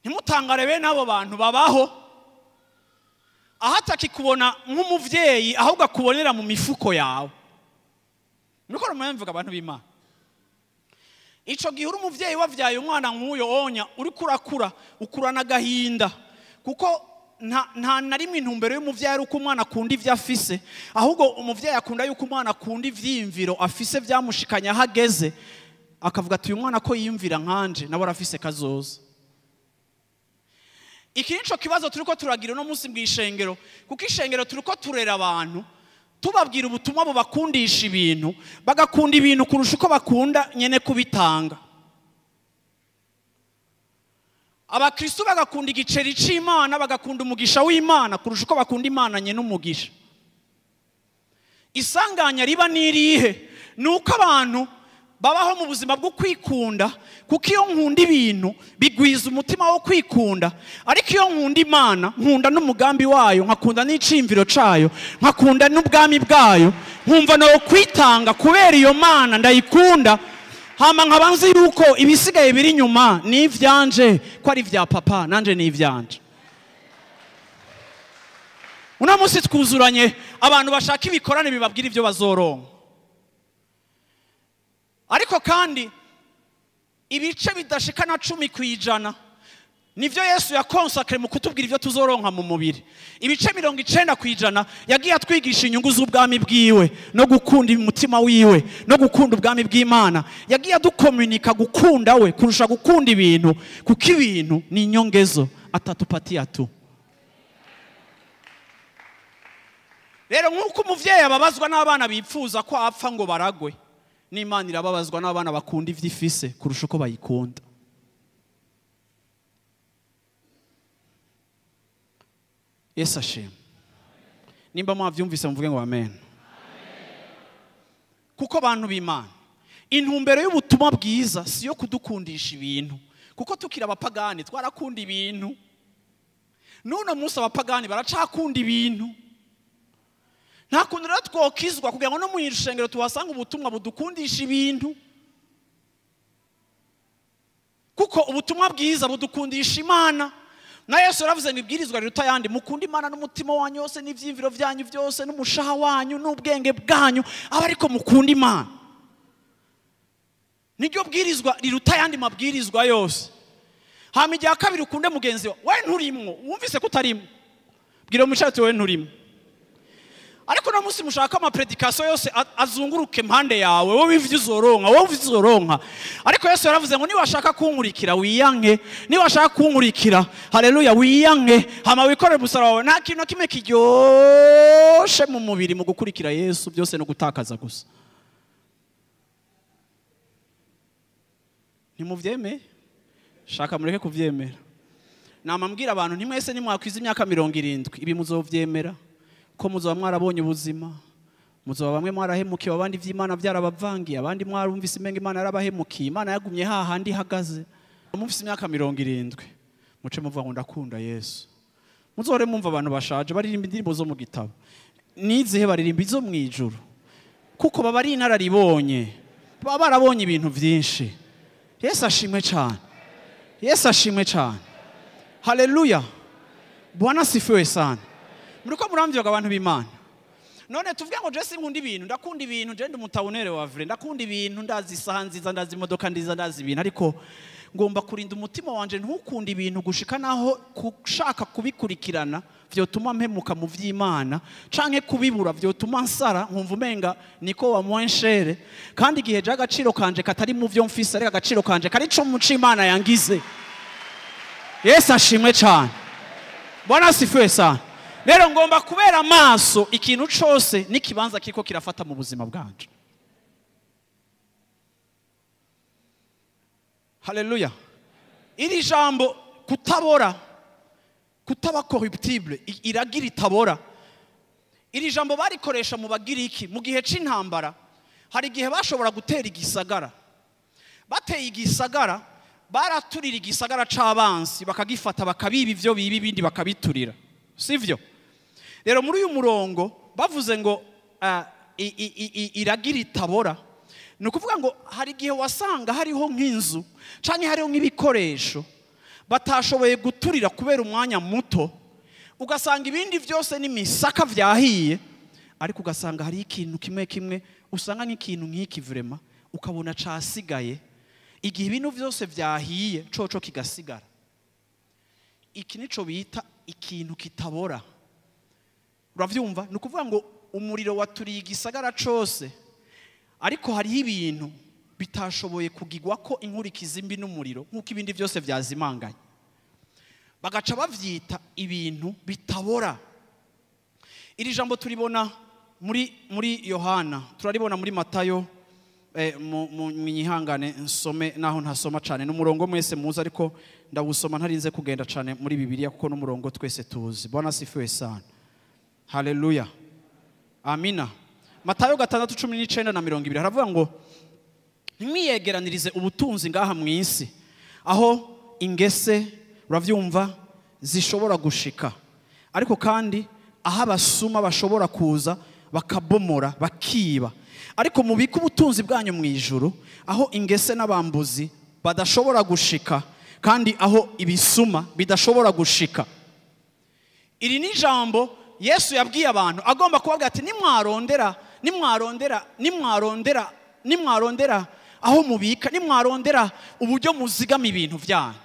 Ntimutangare bene abo bantu babaho ahatakikubona nk'umuvyeyi ahubwo akubonera mu mifuko yawe. Nuko mvuga abantu b'Imana, ico gihe uri umuvyeyi wavyaye umwana nk'uyo onya uri kurakura ukurana agahinda, kuko nta na rimwe intumbero y'umuvyeyi ari uko umwana akunda ivyo afise, ahubwo umuvyeyi akunda yuko umwana akunda ivyiyumviro afise vyamushikanye aho ageze, akavuga ati uyu mwana ko yiyumvira nkanje nawe arafise kazoza. Iki nico kibazo turiko turagira no munsi mw'ishengero, kuko ishengero turiko turera abantu tubabwira ubutumwa bubakundisha ibintu, bagakunda ibintu kurusha uko bakunda nyene kubitanga. Abakristo bagakunda igiceri c'Imana, bagakunda umugisha w'Imana kurusha uko bakunda Imana nyene umugisha. Isanganya riba nirihe? Nuko abantu babaho mu buzima bwo kwikunda, kuko iyo nkunda ibintu bigwiza umutima wo kwikunda, ariko iyo nkunda Imana nkunda n'umugambi wayo, nkakunda n'icimviro cayo, nkakunda n'ubwami bwayo, nkumva no kwitanga kubera iyo Mana ndayikunda, hama nkaba nzi yuko ibisigaye biri inyuma ni ivyanje, ko ari vya papa nanje ni ivyanje. Uno munsi twuzuranye abantu bashaka ibikorane bibabwira ivyo bazoronka. Ariko kandi ibice bidashika na 10% nivyo Yesu yakonsakre mu kutubwira ivyo tuzoronka mu mubiri. Ibice 90% yagiye atwigisha inyungu z'ubwami bwiwe no gukunda umutima wiwe no gukunda ubwami bw'Imana. Yagiye adukomunika gukunda we kurusha gukunda ibintu, kuko ibintu ni inyongezo atatupatia tu. Rero nkuko umuvyeyi ababazwa n'abana bipfuza ko apfa ngo baragwe, n'Imana irababazwa n'abana bakunda ivyifise kurusha uko bayikunda. Yesu ashimwe. Nimba mwavyumvise muvuge ngo amen. Kuko abantu b'Imana, intumbero y'ubutumwa bwiza si yo kudukundisha ibintu, kuko tukira abapagani twarakunda ibintu. N'uno munsi abapagani baracakunda ibintu. Nta kuntu rero twokizwa kugira ngo no mu ishengero tuhasanga ubutumwa budukundisha ibintu, kuko ubutumwa bwiza budukundisha Imana. Na Yesu yaravuze ngo ibwirizwa riruta ayandi, mukunde Imana n'umutima wanyu wose n'ivyiyumviro vyanyu vyose n'umushaha wanyu n'ubwenge bwanyu, aba ariko mukunda Imana. Niryo bwirizwa riruta ayandi mabwirizwa yose. Hama irya kabiri ukunde mugenzi wawe, we nturimwo, wumvise ko utarimwo, bwira umushati we nturimwo. Ariko no munsi mushaka ama predication yose azunguruke impande yawe, wowe ivyo uzoronka, wowe ivyo uzoronka. Ariko Yesu yaravuze ngo niba washaka kunkurikira wiyanke, niba washaka kunkurikira, haleluya, wiyanke, hama wikorere umusaraba wawe. Nta kintu na kimwe kiryoshe mu mubiri mu gukurikira Yesu, byose no gutakaza gusa. Ntimuvyemeye? Shaka mureke kuvyemera. Namambwira abantu nti mwese nimwakwiza imyaka 70 ibi muzovyemera, ko muzoba mwarabonye ubuzima, muzoba bamwe mwarahemukiye, abandi ivy'Imana byarabavangiye, abandi mwarumvise imenga Imana yarabahemukiye, Imana yagumye hahandi ihagaze. Mufise imyaka 70 muce muvuga ngo ndakunda Yesu. Muzohore mumva abantu bashaje baririmba indirimbo zo mu gitabo, nizihe baririmba izo mu ijuru, kuko baba ari inararibonye, baba barabonye ibintu vyinshi. Yesu ashimwe cyane, Yesu ashimwe cyane, haleluya, Bwana sifiwe sana. Muriko muramvyoga abantu b'Imana. None tuvuge ngo je sinkunda ibintu, ndakunda ibintu, je ndi umutawunere wa vrai, ndakunda ibintu, ndazi isaha nziza, ndazi imodoka nziza, ndazi ibintu, ariko Ngomba kurinda umutima wanje ntukunde ibintu gushika naho kushaka kubikurikirana vyotuma mpemuka mu vy'Imana, canke kubibura vyotuma nsara nkumva umenga niko wa mwenchere, kandi igihe je agaciro kanje katari mu vyo mfise, ariko agaciro kanje kari co mu c'Imana yangize. Yesu ashimwe cyane. Bwana asifiwe sana. Rero ngomba kubera amaso ikintu cose n'ikibanza kiriko kirafata mu buzima bwanje. Haleluya. Iri jambo kutabora, kutaba corruptible, iragira itabora. Iri jambo barikoresha mu Bagiriki mu gihe c'intambara. Hari igihe bashobora gutera igisagara. Bateye igisagara, baraturira igisagara c'abansi, bakagifata bakabiba ivyo biba, ibindi bakabiturira. Sivyo? Rero muri uyu murongo bavuze ngo iragira itabora. Ni ukuvuga ngo hari igihe wasanga hariho nk'inzu canke hariho nk'ibikoresho batashoboye guturira kubera umwanya muto, ugasanga ibindi vyose n'imisaka vyahiye, ariko ugasanga hari ikintu kimwe kimwe usanga nk'ikintu nk'iki vrema ukabona casigaye igihe ibintu vyose vyahiye coco kigasigara. Iki nico bita ikintu kitabora. Uravyumva? Ni ukuvuga ngo umuriro waturiye igisagara cose, ariko hariho ibintu bitashoboye kugigwa ko inkurikizi mbi n'umuriro nk'uko ibindi byose vyazimanganye, bagaca bavyita ibintu bitabora. Iri jambo turibona muri Yohana, turaribona muri Matayo. Mwihangane nsome naho ntasoma cyane, n'umurongo mwese muzi, ariko ndawusoma ntarinze kugenda cyane muri Bibiliya kuko n'umurongo twese tuzi. Bwana asifiwe sana. Haleluya. Amina. Matayo 6:19 na 20 haravuga ngo ntimwiyegeranirize ubutunzi ngaha mu isi aho ingese, uravyumva, zishobora gushika, ariko kandi aho abasuma bashobora kuza bakabomora bakiba, ariko mubike ubutunzi bwanyu mu ijuru aho ingese n'abambuzi badashobora gushika, kandi aho ibisuma bidashobora gushika. Iri ni jambo Yesu yabwiye abantu, agomba kubabwira ati nimwarondera, nimwarondera, nimwarondera, nimwarondera aho mubika, nimwarondera uburyo muzigama ibintu byanyu,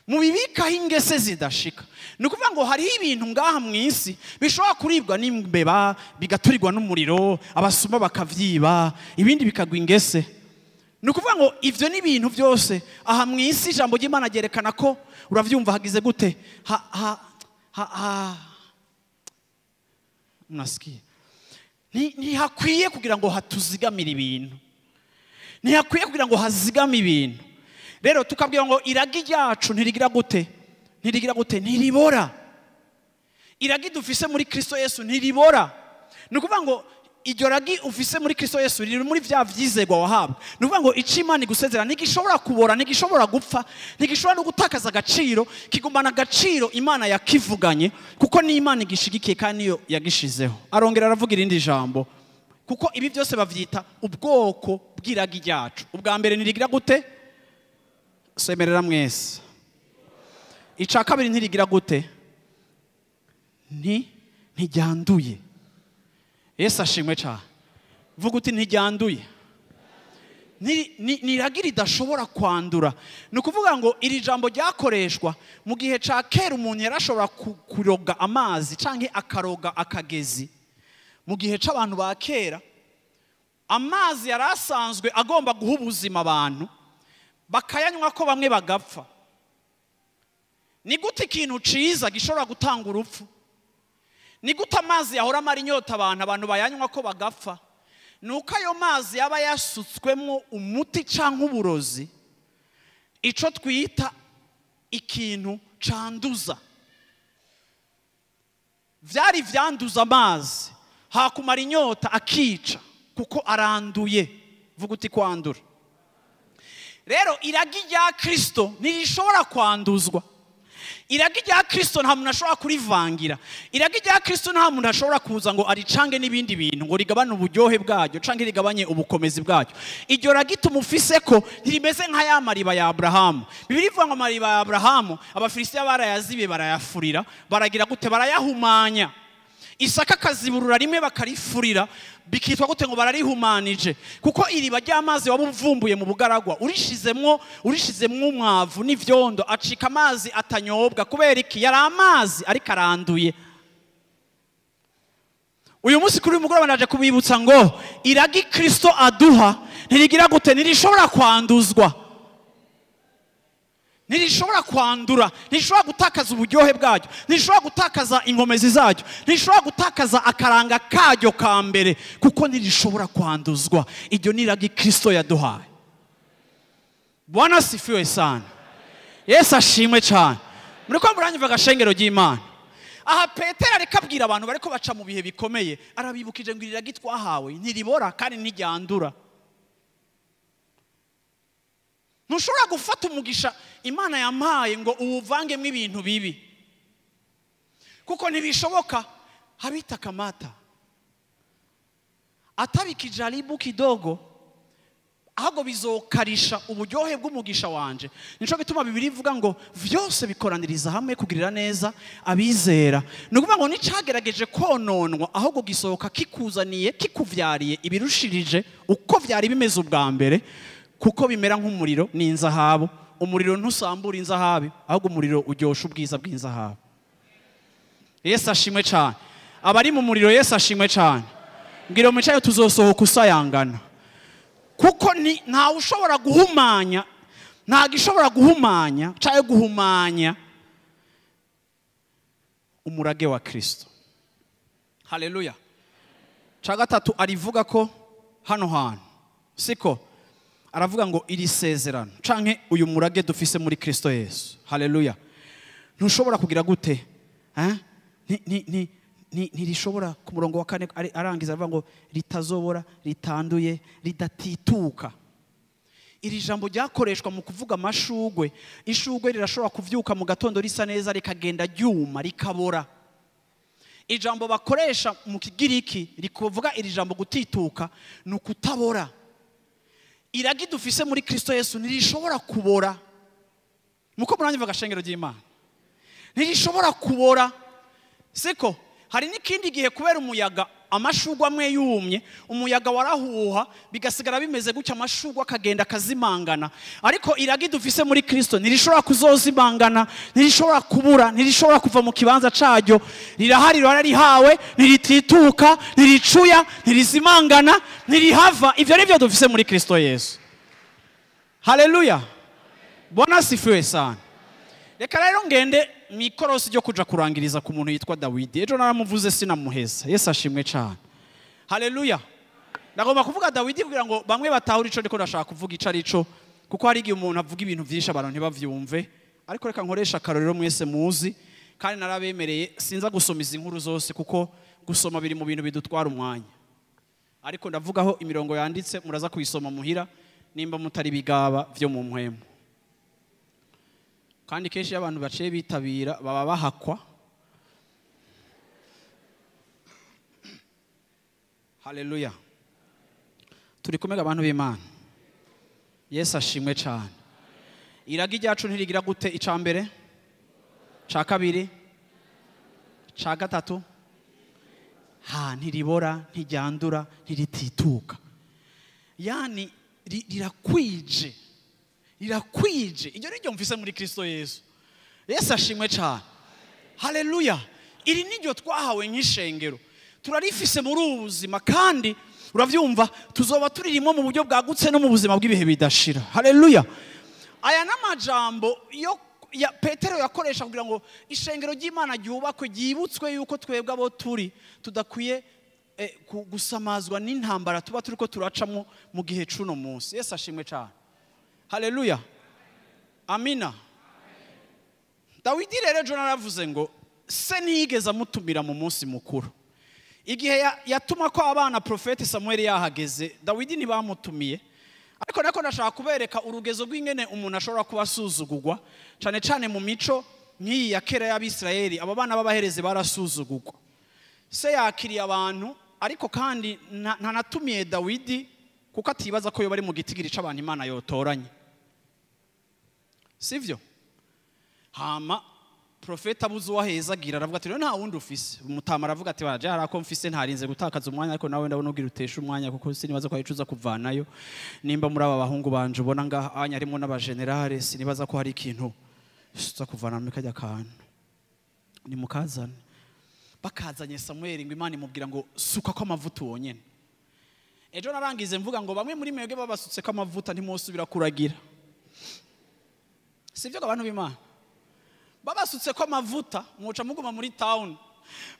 mubibikaho ingese zidashika. Ni ukuvuga ngo hariho ibintu ngaha mu isi bishobora kuribwa n'imbeba, bigaturirwa n'umuriro, abasuma bakavyiba, ibindi bikagwa ingese. Ni ukuvuga ngo ivyo ni ibintu byose aha mu isi. Ijambo ry'Imana ryerekana ko, uravyumva, hagize gute ha ha ha ha mnasikia, ntihakwiye kugira ngo hatuzigamire ibintu, ntihakwiye kugira ngo hazigame ibintu. Rero tukabwira ngo iragi ryacu ntirigira gute, ntirigira gute, ntiribora. Iragi dufise muri Kristo Yesu ntiribora. Ni ukuvuga ngo iryo ragi ufise muri Kristo Yesu riri muri vya vyizegwa wahabwa. Ni ukuvuga ngo ico Imana igusezera ntigishobora kubora, ntigishobora gupfa, ntigishobora no gutakaza agaciro, kigumana agaciro Imana yakivuganye, kuko ni Imana igishigikiye kandi niyo yagishizeho. Arongera aravuga irindi jambo, kuko ibi byose bavyita ubwoko bw'iragi ryacu. Ubwa mbere ntirigira gute? Semerera mwese. Ica kabiri ntirigira gute? Ntiryanduye. Yesu ashimwe cyane. Vuga uti ntiryanduye. Ni iragi ridashobora kwandura. Ni ukuvuga ngo iri jambo ryakoreshwa mu gihe ca kera, umuntu yarashobora kuroga amazi canke akaroga akagezi. Mu gihe c'abantu ba kera, amazi yari asanzwe agomba guha ubuzima abantu, bakayanywa ko bamwe bagapfa. Ni gute ikintu ciza gishobora gutanga urupfu? Ni gute amazi yahora amara inyota abantu bayanywa ko bagapfa? Nuko ayo mazi yaba yasutswemo umuti canke uburozi, ico twita ikintu canduza. Vyari vyanduza amazi, hakumara inyota akica, kuko aranduye. Vuga uti kwandura. Rero iragi rya Kristo ntirishobora kwanduzwa. Iragi rya Kristo nta muntu ashobora kurivangira. Iragi rya Kristo nta muntu ashobora kuza ngo aricange n'ibindi bintu ngo rigabane uburyohe bwaryo canke rigabanye ubukomezi bwaryo. Iryo ragi tumufise ko ntirimeze nka ya mariba ya Abrahamu. Bibiliya ivuga ngo amariba ya Abrahamu Abafilisitiya barayazibiye, barayafurira, baragira gute, barayahumanya. Isaka akaziburura rimwe bakarifurira, bikitwa gute ngo bararihumanije, kuko iriba ry'amazi waba uvumbuye mu bugaragwa urishizemwo umwavu n'ivyondo, acika amazi atanyobwa. Kubera iki? Yari amazi ariko aranduye. Uyu munsi kuri uyu mugoroba ndaje kubibutsa ngo iragi Kristo aduha ntirigira gute, ntirishobora kwanduzwa, ntirishobora kwandura, ntirishobora gutakaza uburyohe bwaryo, ntirishobora gutakaza inkomezi zaryo, ntirishobora gutakaza akaranga karyo ka mbere, kuko ntirishobora kwanduzwa. Iryo ni iragi Kristo yaduhaye. Bwana asifiwe sana. Yesu ashimwe cyane. Muriko muranyumva agashengero ry'Imana. Aha Petero ariko abwira abantu bariko baca mu bihe bikomeye, arabibukije ngo iragi twahawe ntiribora kandi ntiryandura. Ntushobora gufata umugisha Imana yampaye ngo uwuvangemo ibintu bibi, kuko ntibishoboka. Habita kamata atabikijaribu kidogo, ahubwo bizokarisha uburyohe bw'umugisha wanje. Nico gituma Bibiliya ivuga ngo vyose bikoraniriza hamwe kugirira neza abizera. Ni ukuvuga ngo nicagerageje kononwa, ahubwo gisohoka kikuzaniye, kikuvyariye ibirushirije uko vyari bimeze ubwa mbere, kuko bimera nk'umuriro n'inzahabu. Umuriro ntusambura inzahabu, ahubwo umuriro uryosha ubwiza bw'inzahabu. Yesu ashimwe cyane. Abari mu muriro Yesu ashimwe cyane. Mbwira mu tuzosohoka usayangana, kuko ntawe ushobora guhumanya, ntago ishobora guhumanya cyangwa guhumanya umurage wa Kristo. Haleluya. Cya gatatu arivuga ko hano hantu siko aravuga ngo iri sezerano canke uyu murage dufise muri Kristo Yesu. Haleluya. Ntushobora kugira gute, ntirishobora. Ku murongo wa kane arangiza avuga ngo ritazobora, ritanduye, ridatituka. Iri jambo ryakoreshwa mu kuvuga amashugwe. Ishugwe rirashobora kuvyuka mu gatondo risa neza, rikagenda ryuma, rikabora. Ijambo bakoresha mu Kigiriki rikuvuga iri jambo gutituka ni ukutabora. Iragi dufise muri Kristo Yesu ntirishobora kubora. Muko muranyumva agashengero ry'Imana, ntirishobora kubora. Siko hari n'ikindi gihe kubera umuyaga amashugwe amwe yumye, umuyaga warahuha bigasigara bimeze gutya, amashugwe akagenda akazimangana. Ariko iragi dufise muri Kristo ntirishobora kuzozimangana, ntirishobora kubura, ntirishobora kuva mu kibanza caryo. Rirahari, rararihawe, ntiritituka, ntiricuya, ntirizimangana, ntirihava. Ivyo nivyo dufise muri Kristo Yesu. Haleluya. Bwana asifiwe sana. Reka rero ngende mwikorosi ryo kuja kurangiriza ku muntu yitwa Dawidi. Ejo naramuvuze sinamuheza. Yesu ashimwe cyane. Haleluya. Ndagomba kuvuga Dawidi kugira ngo bamwe batahura ico ndiko ndashaka kuvuga ico arico, kuko hari igihe umuntu avuga ibintu vyinshi abantu ntibavyumve. Ariko reka nkoresha akarorero mwese muzi, kandi narabemereye sinza gusoma izi nkuru zose, kuko gusoma biri mu bintu bidutwara umwanya. Ariko ndavugaho imirongo yanditse, muraza kuyisoma muhira nimba mutari bigaba vyo mu mpwemu. Kandi kenshi iyo abantu baciye bitabira baba bahakwa. Haleluya. Turi kumwe abantu b'Imana. Yesu ashimwe cyane. Iragi ryacu ntirigira gute? Ica mbere, ca kabiri, ca gatatu, ha ntiribora, ntiryandura, ntiritituka. Yani rirakwije, rirakwije. Iryo niryo mfise muri Kristo Yesu. Yesu ashimwe cyane. Haleluya. Iri niryo twahawe nk'ishengero, turarifise muri ubu buzima, kandi uravyumva tuzoba turirimo mu buryo bwagutse no mu buzima bw'ibihe bidashira. Haleluya. Aya n'amajambo yo ya Petero yakoresha kugira ngo ishengero ry'Imana ryubakwe, ryibutswe yuko twebwe abo turi tudakwiye gusamazwa n'intambara tuba turiko turacamo mu gihe cuno munsi. Yesu ashimwe cyane. Haleluya. Amina. Dawidi rero ejo naravuze ngo se ntiyigeze amutumira mu munsi mukuru. Igihe yatuma ko abana profeti Samuel yahageze, Dawidi ntibamutumiye. Ariko nako ndashaka kubereka urugezo rw'ingene umuntu ashobora kuba asuzugurwa, cyane cyane mu mico nk'iyi ya kera y'Abisirayeli. Aba bana b'abaherezi barasuzugurwa. Se yakiriye abantu, ariko kandi ntanatumiye Dawidi, kuko atibaza ko yo bari mu gitigiri c'abantu Imana yotoranye. Sivyo? Hama Profeta abuze uwahezagira aravuga ati nta wundi ufise. Umutama aravuga ati waje hari ako mfise, ntarinze gutakaza umwanya, ariko nawe ndabona ugira utesha umwanya, kuko sinibaza ko hari ico uza kuvanayo. Nimba muri aba bahungu banje ubona ngaha anya harimo n'abagenerale, sinibaza ko hari ikintu uza kuvana muri kajya kantu. Nimukazane. Bakazanye Samuel ngo Imana imubwira ngo suka ko amavuta wonyene. Ejo narangize mvuga ngo bamwe muri mwebwe babasutse ko amavuta ntimosubira kuragira. Sivyo abantu b'Imana? Babasutse ko amavuta muca muguma muri town.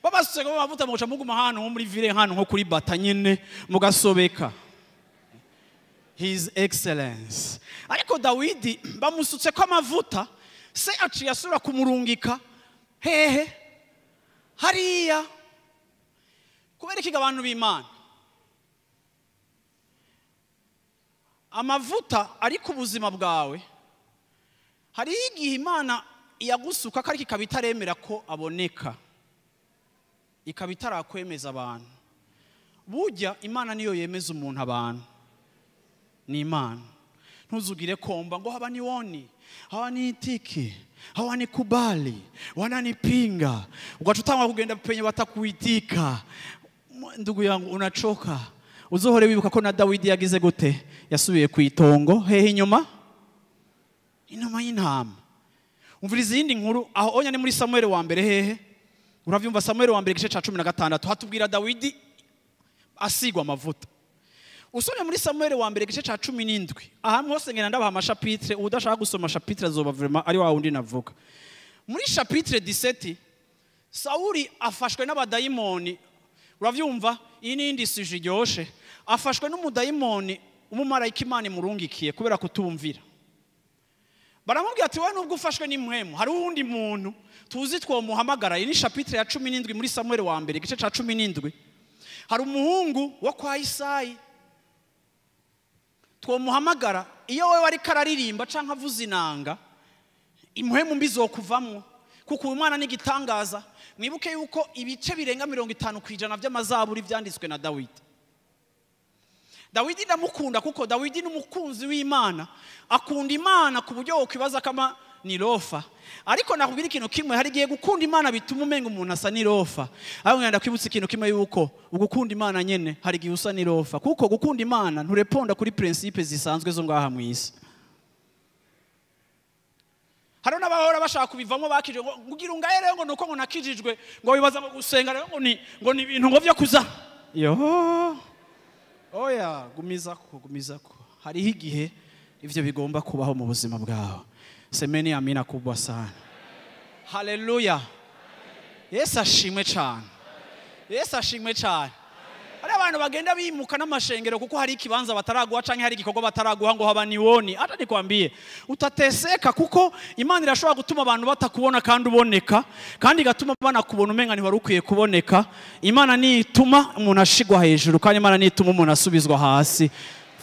Babasutse ko amavuta muca muguma hano nko muri ville, hano nko kuri bata nyene mugasobeka. His Excellence. Ariko Dawidi bamusutse ko amavuta, se aciye asubira kumurungika hehe hariya. Kubera iki abantu b'Imana? Amavuta ari ku buzima bwawe, hari igihe Imana iyagusuka ariko ikaba itaremera ko aboneka, ikaba itarakwemeza abantu. Burya Imana niyo yemeza umuntu abantu, ni Imana. Ntuzugire komba ngo haba niwoni, hawa niitiki, hawa nikubali, wananipinga, ugaca utangwa kugenda penye batakuitika. Ndugu yangu unachoka. Uzohore wibuka ko na Dawidi yagize gute? Yasubiye ku itongo hehe inyuma? Inyuma y'intama. Umviriza izindi nkuru aho onya ni muri Samuel wa mbere hehe? Uravyumva Samuel wa mbere igice ca 16 hatubwira Dawidi asigwa amavuta. Usomye muri Samuel wa mbere igice ca 17 ahantu hose ngenda ndabaha amashapitre, udashaka gusoma chapitre azoba vraiment ari wa wundi navuga. Muri chapitre 17 Sauli afashwe n'abadayimoni. Uravyumva iyi ni indi suje iryoshe. Afashwe n'umudayimoni umumarayika Imana imurungikiye kubera kutumvira. Baramubwira ati wowe nubwo ufashwe n'impwemu hari uwundi muntu tuzi twomuhamagara. Iyi ni chapitre ya 17 muri Samuel wa mbere igice ca 17. Hari umuhungu wo kwa Isayi twomuhamagara, iyo wewe ariko araririmba canke avuza inanga impwemu mbi zokuvamwo, kuko uyu mwana ni igitangaza. Mwibuke yuko ibice birenga 50% by'amazaburi byanditswe na Dawidi. Dawidi ndamukunda kuko Dawidi ni umukunzi w'Imana, akunda Imana ku buryo wokwibaza kama ni rofa. Ariko nakubwira ikintu kimwe, hari gihe gukunda Imana bituma umenga umuntu asa ni rofa. Aho ngenda kwibutsa ikintu kimwe yuko ugukunda Imana nyene hari gihe usa ni rofa, kuko gukunda Imana ntureponda kuri principe zisanzwe zo ngaha mu isi. Hari n'abahora bashaka kubivamo bakije ngo ngira ungaye rero ngo nuko ngo nakijijwe ngo bibaza ngo gusenga rero ngo ni ibintu ngo vyo kuza. Yo oya, gumizako gumizako. Hariho igihe ivyo bigomba kubaho mu buzima bwawe. Semeni amina kubwa sana. Haleluya. Yesu ashimwe cyane. Yesu ashimwe cyane. Hari abantu bagenda bimuka n'amashengero kuko hari ikibanza bataraguha canke hari igikorwa bataraguha ngo haba niwoni. Hata nikwambie utateseka, kuko Imana irashobora gutuma abantu batakubona kandi uboneka, kandi igatuma banakubona umenga ntiwari ukwiye kuboneka. Imana nituma umuntu ashigwa hejuru, kandi Imana nituma umuntu asubizwa hasi.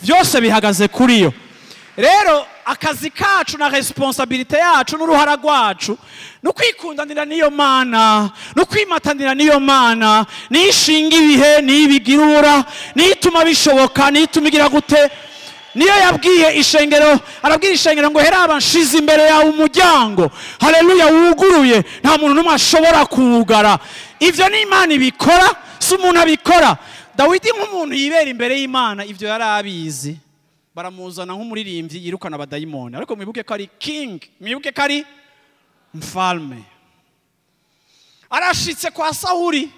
Byose bihagaze kuri yo. Rero akazi kacu na responsabilite yacu n'uruhara rwacu no kwikundanira niyo Mana, no kwimatanira niyo Mana, nishinga ibihe nibigirura, nituma bishoboka, nituma igira gute. Niyo yabwiye ishengero, arabwira ishengero ngo hera nshize imbere yawe umuryango, haleluya, wuguruye, nta muntu n'umwe ashobora kuwugara. Ivyo ni Imana ibikora, si umuntu abikora. Dawidi nk'umuntu yibera imbere y'Imana ivyo yari abizi. Baramuzana nk'umuririmbyi yirukana abadayimoni, ariko mwibuke ko ari king, mwibuke ko ari mfalme. Arashitse kwa Sauli,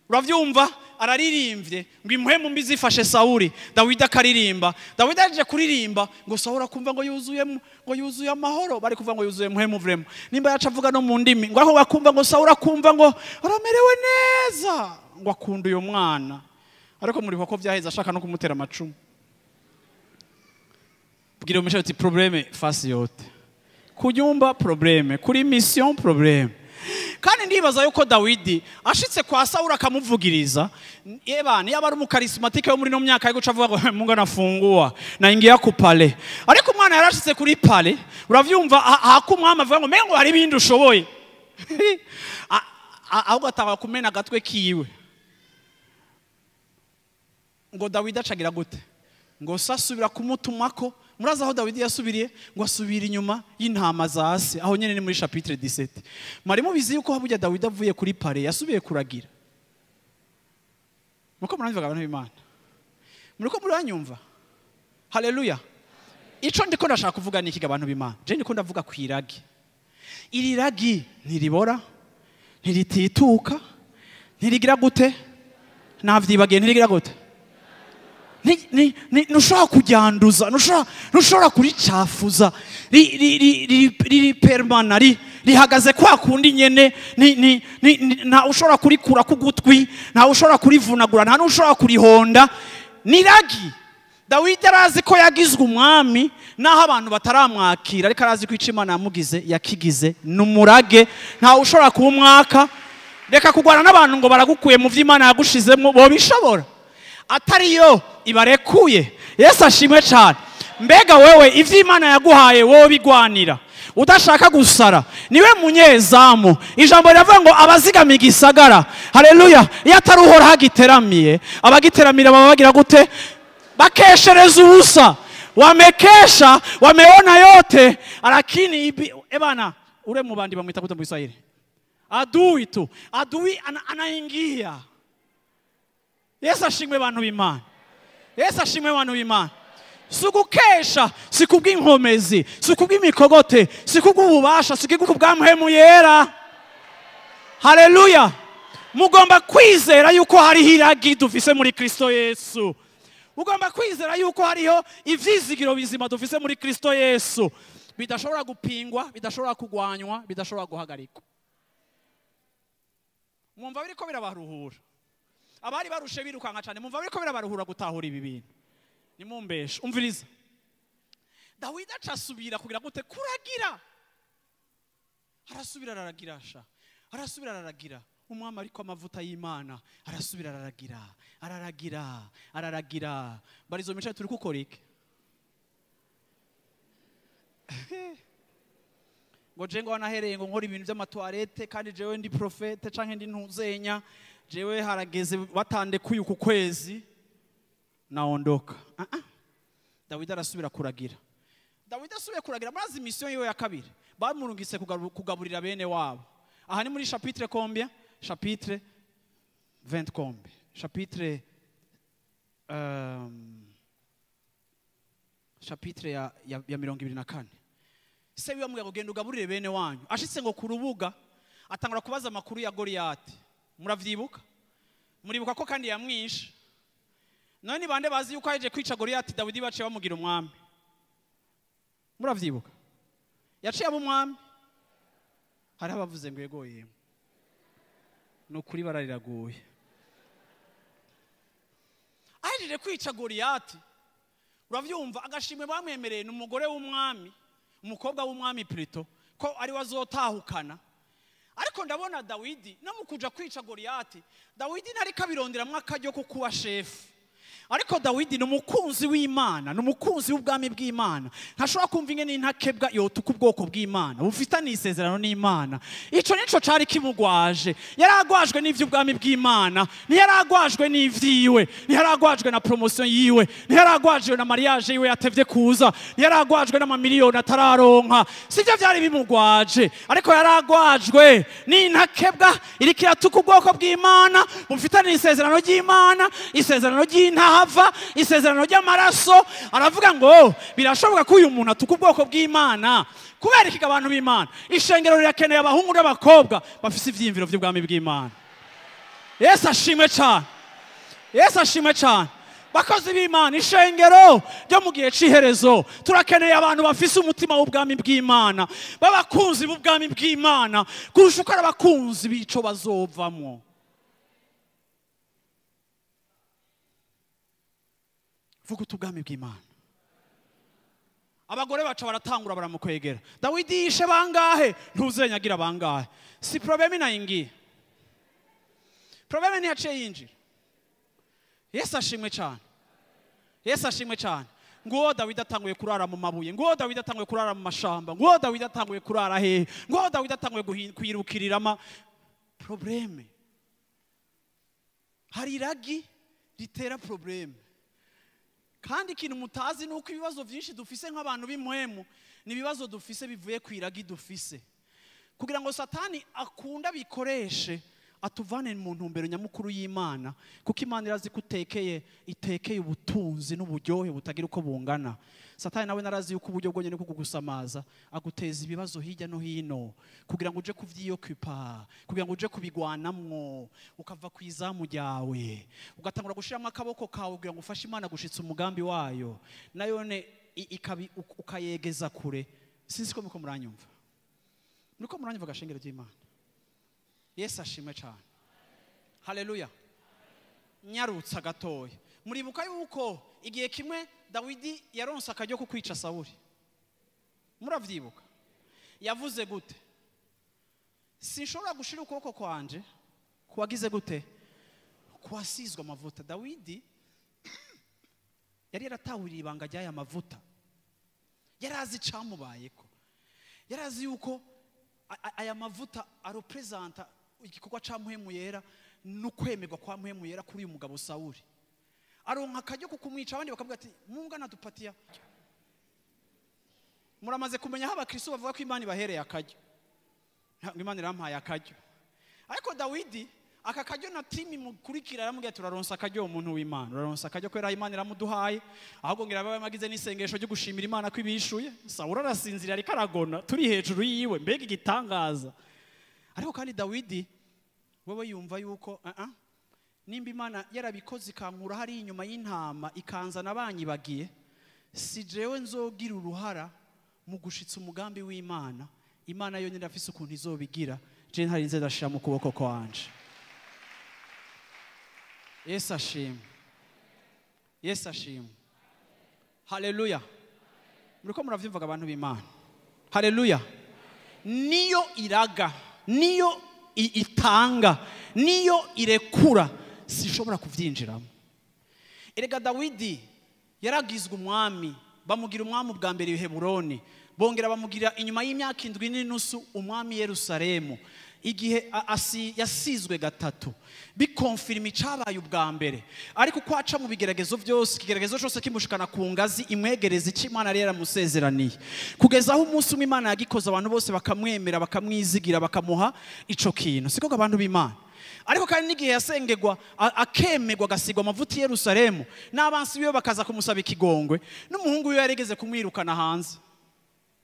uravyumva, araririmbye ngo impwemu mbi zifashe Sauli. Dawidi akaririmba. Dawidi aje kuririmba ngo Sauli akumva ngo yuzuye, ngo yuzuye amahoro. Bari kuvuga ngo yuzuye mpwemu vrema, nimba yaca avuga no mu ndimi, ngo aho bakumva ngo Sauli akumva ngo aramerewe neza, ngo akunda uyo mwana. Ariko muri ko vyaheze ashaka no kumutera amacumu. Bwira umesha uti probleme fasi yote, kunyumba probleme, kuri mission probleme. Kandi ndibaza yuko Dawidi ashitse kwa Sauli akamuvugiriza, eba niba ari umukarismatike wo muri no myaka yo guca avuga ngo Mungu anafungua naingia ku pale. Ariko umwana yarashitse kuri pale, uravyumva hakumwama avuga ngo mengo hari ibindi ushoboye. Ahubwo atanga kumena agatwe kiwe. Ngo Dawidi acagira gute? Ngo sasubira kumutumako Murazi aho Dawidi yasubiriye? Ngo asubira inyuma y'intama za se. Aho nyene ni muri chapitre 17. Mwari mubizi yuko burya Dawidi avuye kuri pare yasubiye kuragira. Muko muranyumva abantu b'Imana? Muriko muranyumva? Haleluya. Ico ndiko ndashaka kuvuga ni iki abantu b'Imana? Je ndiko ndavuga kwiragi. Iri ragi ntiribora, ntiritituka, ntirigira gute? Navyibagiye, ntirigira gute? Ntushobora kujyanduza, ntushobora kuricafuza, riri permana, rihagaze kwa kundi nyene, nta ushobora kurikura ku gutwi, nta ushobora kurivunagura, nta n'ushobora kurihonda. Ni ragi. Dawidi arazi ko yagizwe umwami naho abantu bataramwakira, ariko arazi ko ico Imana yamugize yakigize n'umurage, nta ushobora kuwumwaka. Reka kugwana n'abantu ngo baragukuye mu vy'Imana yagushizemwo, bo bishobora atariyo ibarekuye. Yesu ashimwe cyane. Mbega wewe ivy'Imana yaguhaye wowe bigwanira udashaka gusara, niwe munyezamu. Ijambo riravuga ngo abazigama igisagara, haleluya, iyo atari Uhoraho agiteramiye, abagiteramira baba bagira gute? Bakeshereza ubusa. Wamekesha, wameona yote, lakini ebana ure mubandi bamwita gute mu Kiswahili? Adui tu. Adui anaingia. Yesu ashimwe bantu b'Imana. Yesu ashimwe bantu b'Imana. Sugukesha, sikubw'inkomezi, sikubw'imikogote, sikubw'ububasha, sikubw'ubwamhemu yera. Haleluya. Mugomba kwizera yuko hariho iragi dufise muri Kristo Yesu. Ugomba kwizera yuko hariho ivyizigiro bizima dufise muri Kristo Yesu. Bidashobora gupingwa, bidashobora kugwanywa, bidashobora guhagarikwa. Mwumva biriko birabaruhura. Abari barushe birukanka cyane, mwumva biriko birabaruhura gutahura ibi bintu. Nimumbeshe, umviriza. Dawidi acasubira kugira gute? Kuragira. Arasubira araragira sha. Arasubira araragira. Umwami ariko amavuta y'Imana, arasubira araragira, araragira, araragira. Barizo micaye turi gukora iki? Ngo je ngo wanahereye ngo nkora ibintu by'amatoilette kandi jewe ndi prophète canke ndi ntuzenya, jewe harageze batandekuye uku kwezi naondoka. Dawidi arasubira kuragira. Dawidi asubiye kuragira, murazi mission yiwe ya kabiri. Bamurungitse kugaburira bene wabo. Aha ni muri chapitre combien? Chapitre 20 combien? Chapitre chapitre ya 24. Se wiwe ngo genda ugaburire bene wanyu. Ashitse ngo ku rubuga atangura kubaza amakuru ya Goliath. Muravyibuka? Muribuka ko kandi yamwishe. None ni bande bazi yuko aje kwica Goliath Dawidi baciye bamugira umwami? Muravyibuka? Yaciye aba umwami. Hari abavuze ngo yego yemwe. Nukuri barariraguye. Ahejeje kwica Goliath, uravyumva agashimwe bamwemereye n'umugore w'umwami, umukobwa w'umwami plutôt, ko ari wazotahukana. Ariko ndabona Dawidi no mu kuja kwica Goliath, Dawidi ntari kabironderamwe akaryo ko kuba chef. Ariko Dawidi ni umukunzi w'Imana, ni umukunzi w'ubwami bw'Imana. Ntashobora kumva ingene intakebwa yotuka ubwoko bw'Imana, bufitanye isezerano n'Imana. Ico nico cari kimugwaje. Yaragwajwe n'ivy'ubwami bw'Imana, ntiyaragwajwe n'ivyiwe, ntiyaragwajwe na promotion yiwe, ntiyaragwajwe na mariage yiwe yatevye kuza, ntiyaragwajwe n'amamiliyoni atararonka. Sivyo vyari bimugwaje, ariko yaragwajwe n'intakebwa iriko iratuka ubwoko bw'Imana, bufitanye isezerano ry'Imana, isezerano ry'intaha, isezerano ry'amaraso. Aravuga ngo birashoboka ko uyu muntu atuka ubwoko bw'Imana. Kubera iki abantu b'Imana? Ishengero rirakeneye abahungu n'abakobwa bafise ivyiyumviro vy'ubwami bw'Imana. Yesu ashimwe cyane. Yesu ashimwe cyane. Bakozi b'Imana, ishengero ryo mu gihe c'iherezo turakeneye abantu bafise umutima w'ubwami bw'Imana, b'abakunzi b'ubwami bw'Imana kurusha uko ari abakunzi b'ico bazovamwo. Vuga ubwami bw'Imana. Abagore baca baratangura baramukwegera. Dawidi yishe bangahe? Ntuzenyagira bangahe? Si problème inaingiye. Problème ntiyaciye yinjira. Yesu ashimwe cyane. Yesu ashimwe cyane. Nguwo Dawidi atanguye kurara mu mabuye, nguwo Dawidi atanguye kurara mu mashamba, nguwo Dawidi atanguye kurara hehe, nguwo Dawidi atanguye kwirukirira ama problème. Hari iragi ritera problème. Kandi ikintu mutazi nuko ibibazo byinshi dufise nk'abantu b'impwemu ni ibibazo dufise bivuye ku iragi dufise, kugira ngo Satani akunda bikoreshe atuvane mu ntumbero nyamukuru y'Imana, kuko Imana irazi ko utekeye, itekeye ubutunzi n'uburyohe butagira uko bungana. Satani nawe narazi yuko uburyo bwonyene bwo kugusamaza aguteza ibibazo hirya no hino kugira ngo uje kuvyiyokupa, kugira ngo uje kubigwanamwo, ukava ku izamu ryawe ugatangura gushiramo akaboko kawe kugira ngo ufashe Imana gushitsa umugambi wayo, nayone ukayegeza kure. Sinzi ko muko muranyumva, nuko muranyumva gashengero ry'Imana. Yesu ashimwe cyane. Haleluya. Nyarutsa gatoya. Muribuka yuko igihe kimwe Dawidi yaronse akaryo ko kwica Sawuli. Muravyibuka? Yavuze gute? Sinshobora gushira ukuboko kwanje kuwagize gute? Kuwasizwe amavuta. Dawidi yari yaratahuriye ibanga ry'aya mavuta. Yarazi icamubayeko. Yarazi yuko aya mavuta arepresenta igikorwa ca Mpwemu Yera n'ukwemerwa kwa Mpwemu Yera kuri uyu mugabo Sawuli. Aronka akaryo ko kumwica, abandi bakavuga ati Mungu anatupatia. Muramaze kumenya aho abakristo bavuga ko Imana ibahereye akaryo. Ntabwo Imana irampaye akaryo. Ariko Dawidi aka karyo na timi mukurikira yaramubwiye ati uraronsa akaryo umuntu w'Imana, uraronsa akaryo kubera Imana iramuduhaye. Ahubwo ngira babaye magize n'isengesho ryo gushimira Imana ko ibishuye. Sawuli arasinzira ariko aragona turi hejuru yiwe, mbega igitangaza. Ariko kandi Dawidi wewe yumva yuko nimba Imana yarabikoze ikankura hari inyuma y'intama ikanzana banyibagiye, si jewe nzogira uruhara mu gushitsa umugambi w'Imana. Imana yonyine irafise ukuntu izobigira, je ntari nze ndashira mu kuboko kwanje. Yesu ashimwe. Yesu ashimwe. Haleluya. Muriko muravyumvaga abantu b'Imana. Haleluya. Niyo iraga, niyo itanga, niyo irekura, sishobora kuvyinjiramo. Erega Dawidi yaragizwe umwami, bamugira umwami bwa mbere i Heburoni, bongera bamugira inyuma y'imyaka 7.5 umwami Yerusalemu. Igihe yasizwe gatatu bikonfirma icabaye ubwa mbere. Ariko uko aca mu bigeragezo byose, ikigeragezo cyose kimushikana ku ngazi imwegereza icyo Imana yari yaramusezeraniye, kugeza aho umunsi umwe Imana yagikoze abantu bose bakamwemera, bakamwizigira, bakamuha ico kintu. Siko abantu b'Imana. Ariko kandi n'igihe yasengegwa akemegwa agasigwa amavuta i Yerusalemu, n'abansi biwe bakaza kumusaba ikigongwe, n'umuhungu wiwe yarigeze kumwirukana hanze.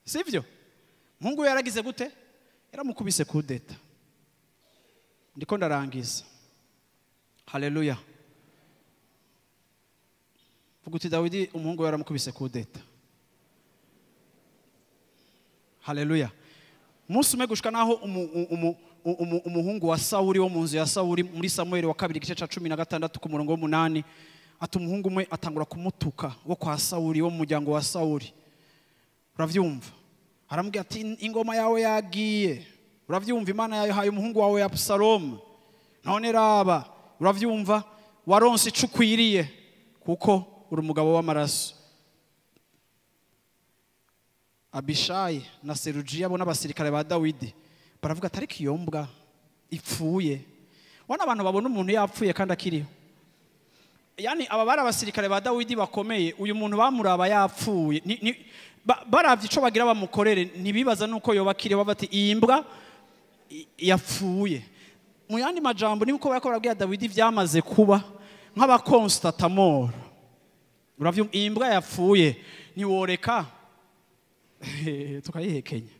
Sivyo? Umuhungu wiwe yaragize gute? Yaramukubise kudeta. Ndiko ndarangiza. Haleluya. Vuga uti Dawidi umuhungu yaramukubise kudeta. Haleluya. Umunsi umwe gushika naho umuhungu wa Sawuli wo mu nzu ya Sawuli muri Samuel wa kabiri igice ca 16 ku murongo w'8, ati umuhungu umwe atangura kumutuka wo kwa Sawuli wo mu muryango wa Sawuli. Uravyumva? Aramubwira ati ingoma yawe yagiye. Uravyumva? Imana yahaye umuhungu wawe Abusalomu. None raba, uravyumva? Waronse ico ukwiriye kuko uri umugabo w'amaraso. Abishayi na Serugiya bo n'abasirikare ba Dawidi baravuga ati ariko iyo mbwa ipfuye. Wana abantu babona umuntu yapfuye kandi akiriho. Yani aba bari abasirikare ba Dawidi bakomeye, uyu muntu bamuraba yapfuye. Baravye ico bagira bamukorere, ntibibaza nuko yoba akiriho, bati iyi mbwa yapfuye. Mu yandi majambo ni uko barako barabwira Dawidi vyamaze kuba nk'abakonstatamoro. Uravyumva, iyi mbwa yapfuye ntiworeka tukayihekenya.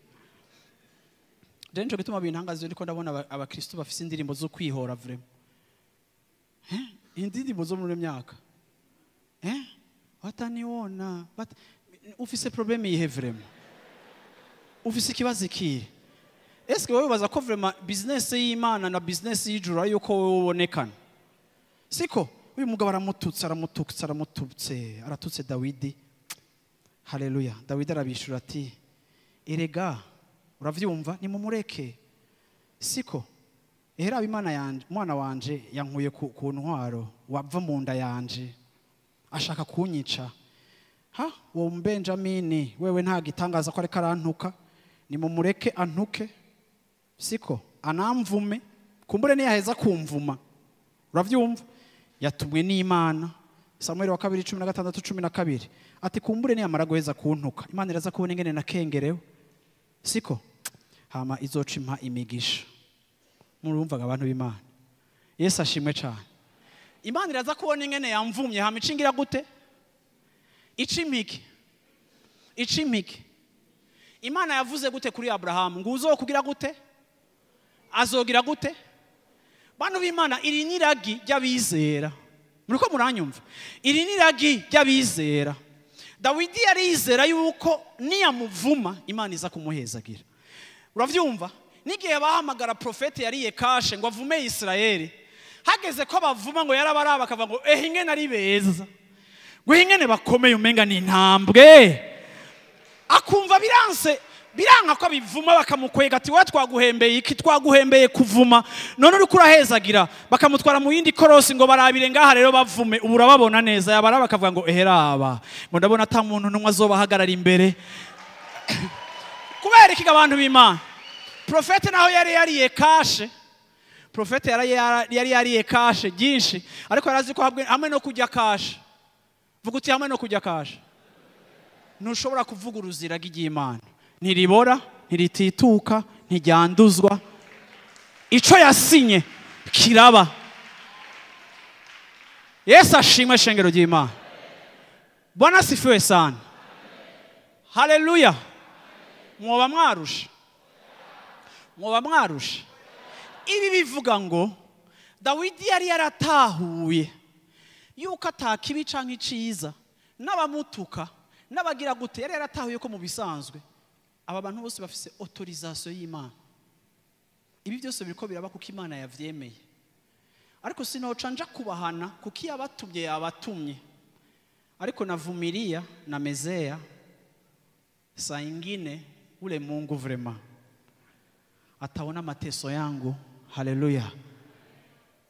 Je nico gituma bintangaza ndiko ndabona abakristo bafise indirimbo zo kwihora vraiment. Indirimbo zo muri myaka. Wataniona ufise problème yihe vraiment? Ufise ikibazo ikihe? Eske wewe baza ko vraiment business y'Imana na business y'ijuru yuko wewe ubonekana? Siko uyu mugabo aramututse, aramututse, aramututse, aratutse Dawidi. Haleluya. Dawidi arabishura ati erega uravyumva nimumureke. Siko ehera Imana yanje, mwana wanje yankuye ku ntwaro wava mu nda yanje ashaka kunyica. Ha, uwo Benjamini wewe nta gitangaza ko ariko arantuka, nimumureke antuke. Siko anamvume, kumbure niyaheza kumvuma. Uravyumva? Yatumwe n'Imana, Samuel wa kabiri 16:12 ati kumbure niyamara guheza kuntuka Imana iraza kubona ingene nakengerewe siko hama izoca impa imigisha. Murumvaga abantu b'Imana? Yesu ashimwe cyane. Imana iraza kubona ingene yamvumye hama icingira gute? Icimike. Icimike. Imana yavuze gute kuri Abraham? Ngo uzokugira gute? Azogira gute? Bantu b'Imana, iri niragi ry'abizera. Muriko muranyumva? Iri niragi ry'abizera. Dawidi yarizera yuko niyamuvuma Imana iza kumuhezagira. Uravyumva? Nigihe bahamagara profete yariye kashe ngo avume Israeli, hageze ko bavuma ngo yarabaraba akavuga ngo ingene ari beza, ngo ingene bakomeye umenga ni intambwe. Akumva biranse, biranka ko bivuma, bakamukwega ati wa twaguhembeye iki, twaguhembeye kuvuma, none uri kurahezagira. Bakamutwara mu yindi korosi ngo barabire ngaha rero bavume, ubu urababona neza. Yabaraba akavuga ngo eheraba, ngo ndabona ata muntu numwe azobahagarara imbere. Kubera iki abantu b'Imana? Profete naho yari yariye kashe, profete yari yariye kashe byinshi, ariko yarazi ko hamwe no kujya kashe, vuga uti hamwe no kujya kashe, ntushobora kuvuguruza iragi ry'Imana. Ntiribora, ntiritituka, ntiryanduzwa. Ico yasinye kiraba. Yesu ashimwe shengero ry'Imana. Bwana sifiwe sana. Haleluya. Mwoba mwarusha. Mwoba mwarusha. Ibi bivuga ngo Dawidi yari yaratahuye yuko atakibi canke iciza, n'abamutuka n'abagira gute, yari yaratahuye ko mu bisanzwe aba bantu bose bafise autorisation y'Imana. Ibi byose biriko biraba kuko Imana yavyemeye. Ariko sinoca nja kubahana kuko yabatumye yabatumye. Ariko navumilia na mezea, saa ingine ule Mungu vrema ataona mateso yangu. Haleluya.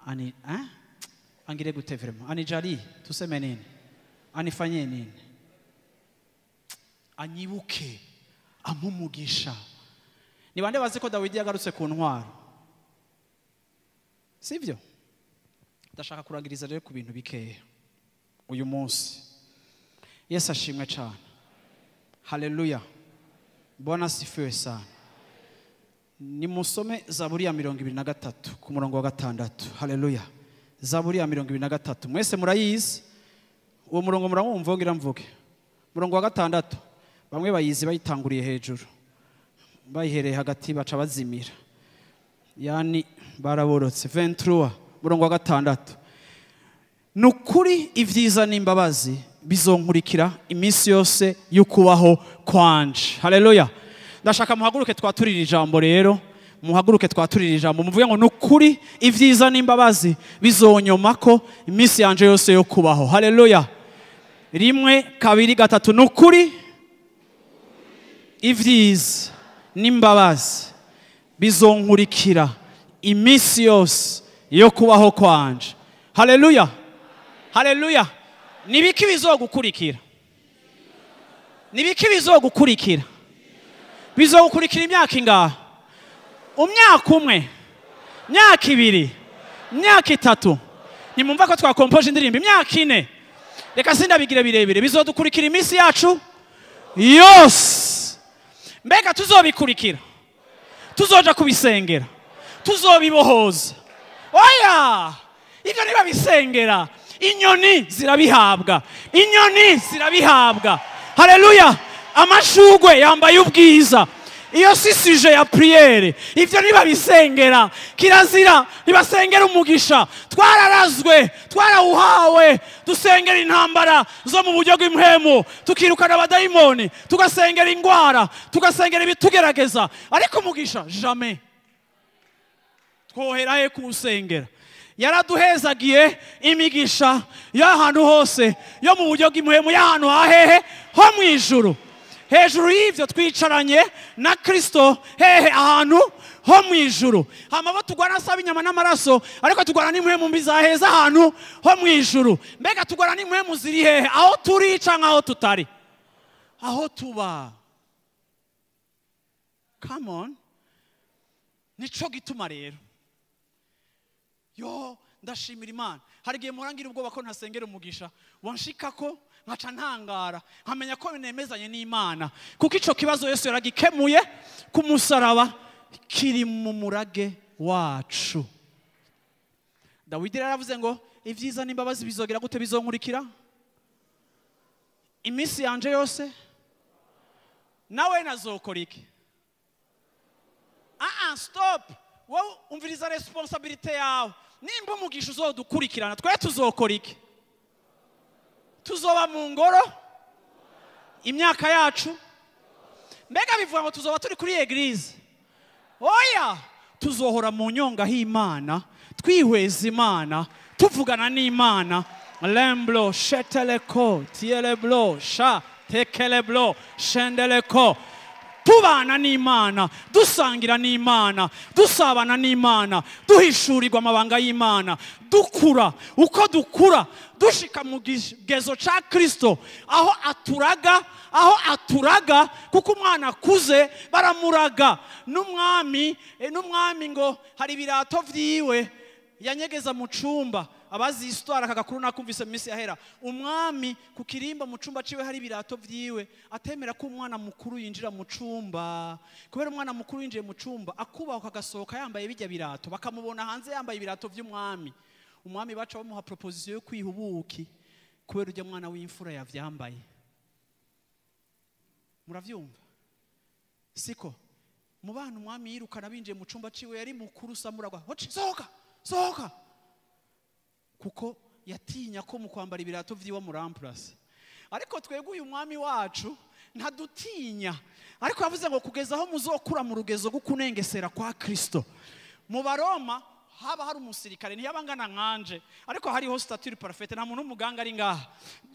Ani angire gute vrema, anijali, tuseme nini, anifanyie nini, anyibuke, amumugisha. Ni bande bazi ko Dawidi yagarutse ku ntwaro, sivyo? Ndashaka kurangiriza rero ku bintu bikeya uyu munsi. Yesu ashimwe cyane. Haleluya. Bwana sifiwe sana. Nimusome Zaburi ya 23 ku murongo wa 6. Haleluya. Zaburi ya 23. Mwese murayizi? Uwo murongo murawumva ngira mvuge. Murongo wa 6. Bamwe bayizi bayitanguriye hejuru, bayihereye hagati baca bazimira. Yani baraborotse. 23 murongo wa 6. Nukuri ivyiza n'imbabazi bizonkurikira iminsi yose y'ukubaho kwanje. Haleluya. Ndashaka muhaguruke twaturira ijambo rero, muhaguruke twaturira ijambo, muvuge ngo nukuri ivyiza n'imbabazi bizonyomako iminsi yanje yose yo kubaho. Haleluya. 1 2 3. Nukuri ivyiza n'imbabazi bizonkurikira iminsi yose yo kubaho kwanje. Haleluya. Haleluya. Nibiki bizogukurikira? Nibiki bizogukurikira? Bizogukurikira imyaka ingahe? Umyaka umwe, myaka 2, myaka 3. Nimumva ko twakompoje indirimbo imyaka 4. Reka sindabigire birebire. Bizodukurikira iminsi yacu yose. Mbega tuzobikurikira, tuzoja kubisengera, tuzobibohoza? Oya, ivyo ntibabisengera. Inyoni zirabihabwa, inyoni zirabihabwa. Haleluya. Amashugwe yambaye ubwiza, iyo si sujet ya priere. Ivyo ntibabisengera. Kirazira ntibasengera umugisha. Twararazwe, twarawuhawe. Dusengera intambara zo mu buryo bw'impwemu, tukirukana abadayimoni, tugasengera ingwara, tugasengera ibitugerageza, ariko umugisha jamais twohera he kuwusengera. Yaraduhezagiye imigisha y'ahantu hose yo mu buryo bw'impwemu, y'ahantu hahehe ho mu ijuru. Hejuru y'ivyo twicaranye na Kristo hehe ahantu ho mu ijuru. Hama bo tugwana saba inyama n'amaraso, ariko tugwana n'impwemu mbi zaheza ahantu ho mu ijuru. Mbega tugwana n'impwemu ziri hehe? Aho turi canke aho tutari? Aho tuba. Come on. Nico gituma rero yo Ndashimira Imana. Hari igihe murangira ubwoba ko ntasengera umugisha wanshika ko nkaca ntangara, nkamenya ko nemezanye n'Imana, kuko ico kibazo Yesu yaragikemuye ku musaraba, kiri mu murage wacu. Dawidi yaravuze ngo ivyiza n'imbabazi bizogera gute, bizonkurikira iminsi yanje yose, nawe nazokora iki? Stop. Wowe umviriza responsabilité yawe. Nimba umugisha uzodukurikirana, twe tuzokora iki? Tuzoba mu ngoro imyaka yacu? Mbega bivuga ngo tuzoba turi kuri église? Oya, tuzohora mu nyonga h'Imana, twihweza Imana, tuvugana n'Imana. Lemblo sheteleko tieleblo sha tekeleblo shendeleko. Tubana n'Imana, dusangira n'Imana, dusabana n'Imana, duhishurirwa amabanga y'Imana, dukura uko dukura dushika mu kigezo ca Kristo, aho aturaga, aho aturaga, kuko umwana akuze baramuraga. N'umwami ngo hari ibirato vyiwe yanyegeza mu cumba. Abazi histoire aka gakuru nakumvise mu minsi yahera. Umwami ku kirimba mu cumba ciwe hari ibirato vyiwe, atemera ko umwana mukuru yinjira mu cumba, kubera umwana mukuru yinjiye mu cumba akubaho kagasohoka yambaye bijya birato, bakamubona hanze yambaye ibirato vy'umwami. Umwami baca bamuha proposition yo kwiha ubuki kubera ujya mwana w'imfura yavyambaye. Muravyumva siko? Mu bana umwami yirukana binjiye mu cumba ciwe yari mukuru samuragwa, hoci sohoka sohoka, kuko yatinya ko mu kwambara ibirato vyiwe muramplase. Ariko twebwe uyu mwami wacu ntadutinya, ariko yavuze ngo kugeza aho muzokura mu rugezo rwo kunengesera kwa Kristo. Mu Baroma haba hari umusirikare ntiyabangana nkanje, ariko hariho stature parfaite, nta muntu w'umuganga ari ngaha,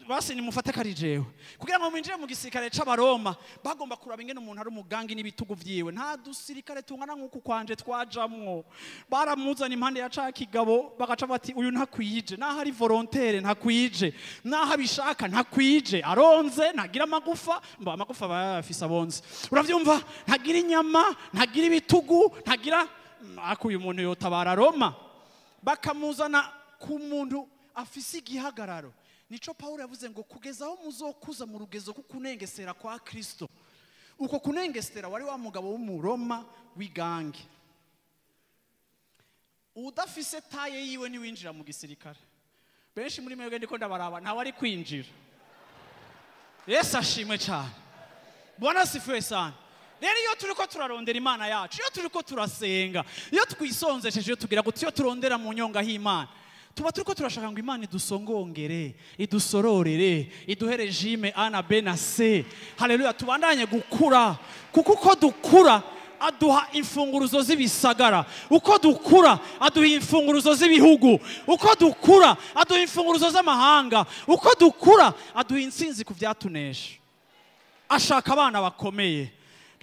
basi nimufate kari jewe. Kugira ngo mwinjire mu gisirikare c'Abaroma bagomba kuraba ingene umuntu ari umugangi n'ibitugu vyiwe. Nta dusirikare tungana nk'uku kwanje twajamwo. Baramuzana impande ya ca kigabo bagaca bati uyu ntakwije, naho ari volontaire ntakwije, naho abishaka ntakwije, aronze ntagira amagufa, mba amagufa bayafise abonze, uravyumva, ntagira inyama, ntagira ibitugu, ntagira ako uyu muntu yotabara Roma. Bakamuzana ku muntu afise igihagararo. Nico Paulo yavuze ngo kugeza aho muzokuza mu rugezo kukunengesera kwa Kristo. Uko kunengesera wari wa mugabo w'umuroma w'igange. Udafise taye yiwe ni winjira mu gisirikare. Benshi muri mwebwe ndiko ndabaraba ntawe ari kwinjira. Yesu ashimwe cyane. Bwana sifiwe sana. Rero iyo turiko turarondera Imana yacu, iyo turiko turasenga, iyo twisonzesheje, iyo tugira guti, iyo turondera mu nyonga h'Imana, tuba turiko turashaka ngo Imana idusongongere, idusororere, iduhe regime A na B na C. Haleluya, tubandanye gukura, kuko uko dukura aduha imfunguruzo z'ibisagara, uko dukura aduha imfunguruzo z'ibihugu, uko dukura aduha imfunguruzo z'amahanga, uko dukura aduha intsinzi ku vyatunesha. Ashaka abana bakomeye.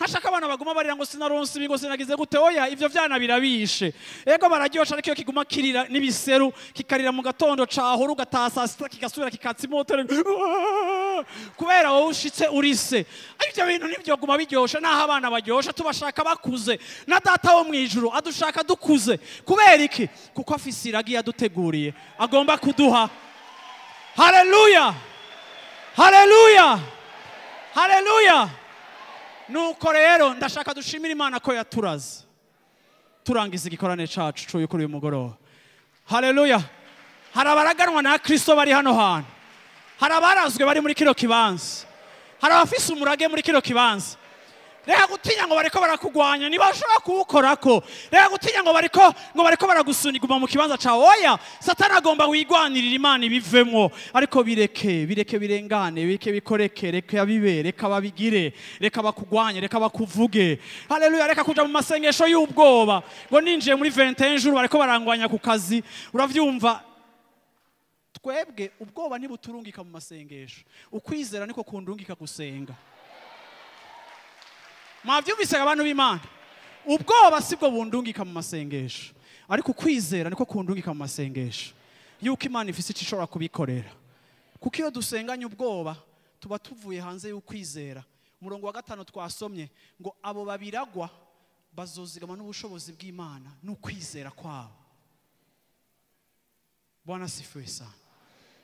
Ntashaka abana baguma barira ngo sinaronse ibi, ngo sinagize gute. Oya, ivyo vyana birabishe. Ego bararyosha, ariko iyo kiguma kirira n'ibiseru, kikarira mu gatondo cahora ugataha saa sita kigasubira kikatsa imoteri kubera wowe ushitse urise. Ivyo bintu ntivyoguma biryosha. Naho abana baryosha tubashaka bakuze, na data wo mw'ijuru adushaka dukuze. Kubera iki? Kuko afise iragi yaduteguriye agomba kuduha. Haleluya, haleluya, haleluya. Nuko rero ndashaka dushimira Imana ko yaturaze. Turangiza igikorane cacu cuyu kuri uyu mugoroba. Haleluya. Hari abaraganwa na Kristo bari hano hantu, hari abarazwe bari muri kino kibanza, hari abafise umurage muri kino kibanza. Reka gutinya ngo bariko barakugwanya, ntibashobora kuwukorako. Reka gutinya ngo bariko baragusuniguma mu kibanza cawe. Oya, Satani agomba wigwanirira Imana ibivemwo, ariko bireke, bireke birengane, bireke bikoreke, reka bibe, reka babigire, reka bakugwanye, reka bakuvuge. Haleluya, reka kuja mu masengesho y'ubwoba ngo ninjiye muri 21 jours bariko barangwanya ku kazi. Uravyumva? Twebwe ubwoba ntibuturungika mu masengesho, ukwizera niko kundungika gusenga. Mwavyumvise abantu b'Imana? Ubwoba sibwo bundungika mu masengesho, ariko ukwizera niko kundungika mu masengesho, yuko Imana ifise ico ishobora kubikorera. Kuko iyo dusenganye ubwoba tuba tuvuye hanze y'ukwizera. Umurongo wa 5 twasomye ngo abo babiragwa bazozigama n'ubushobozi bw'Imana n'ukwizera kwabo. Bwana asifiwe sana.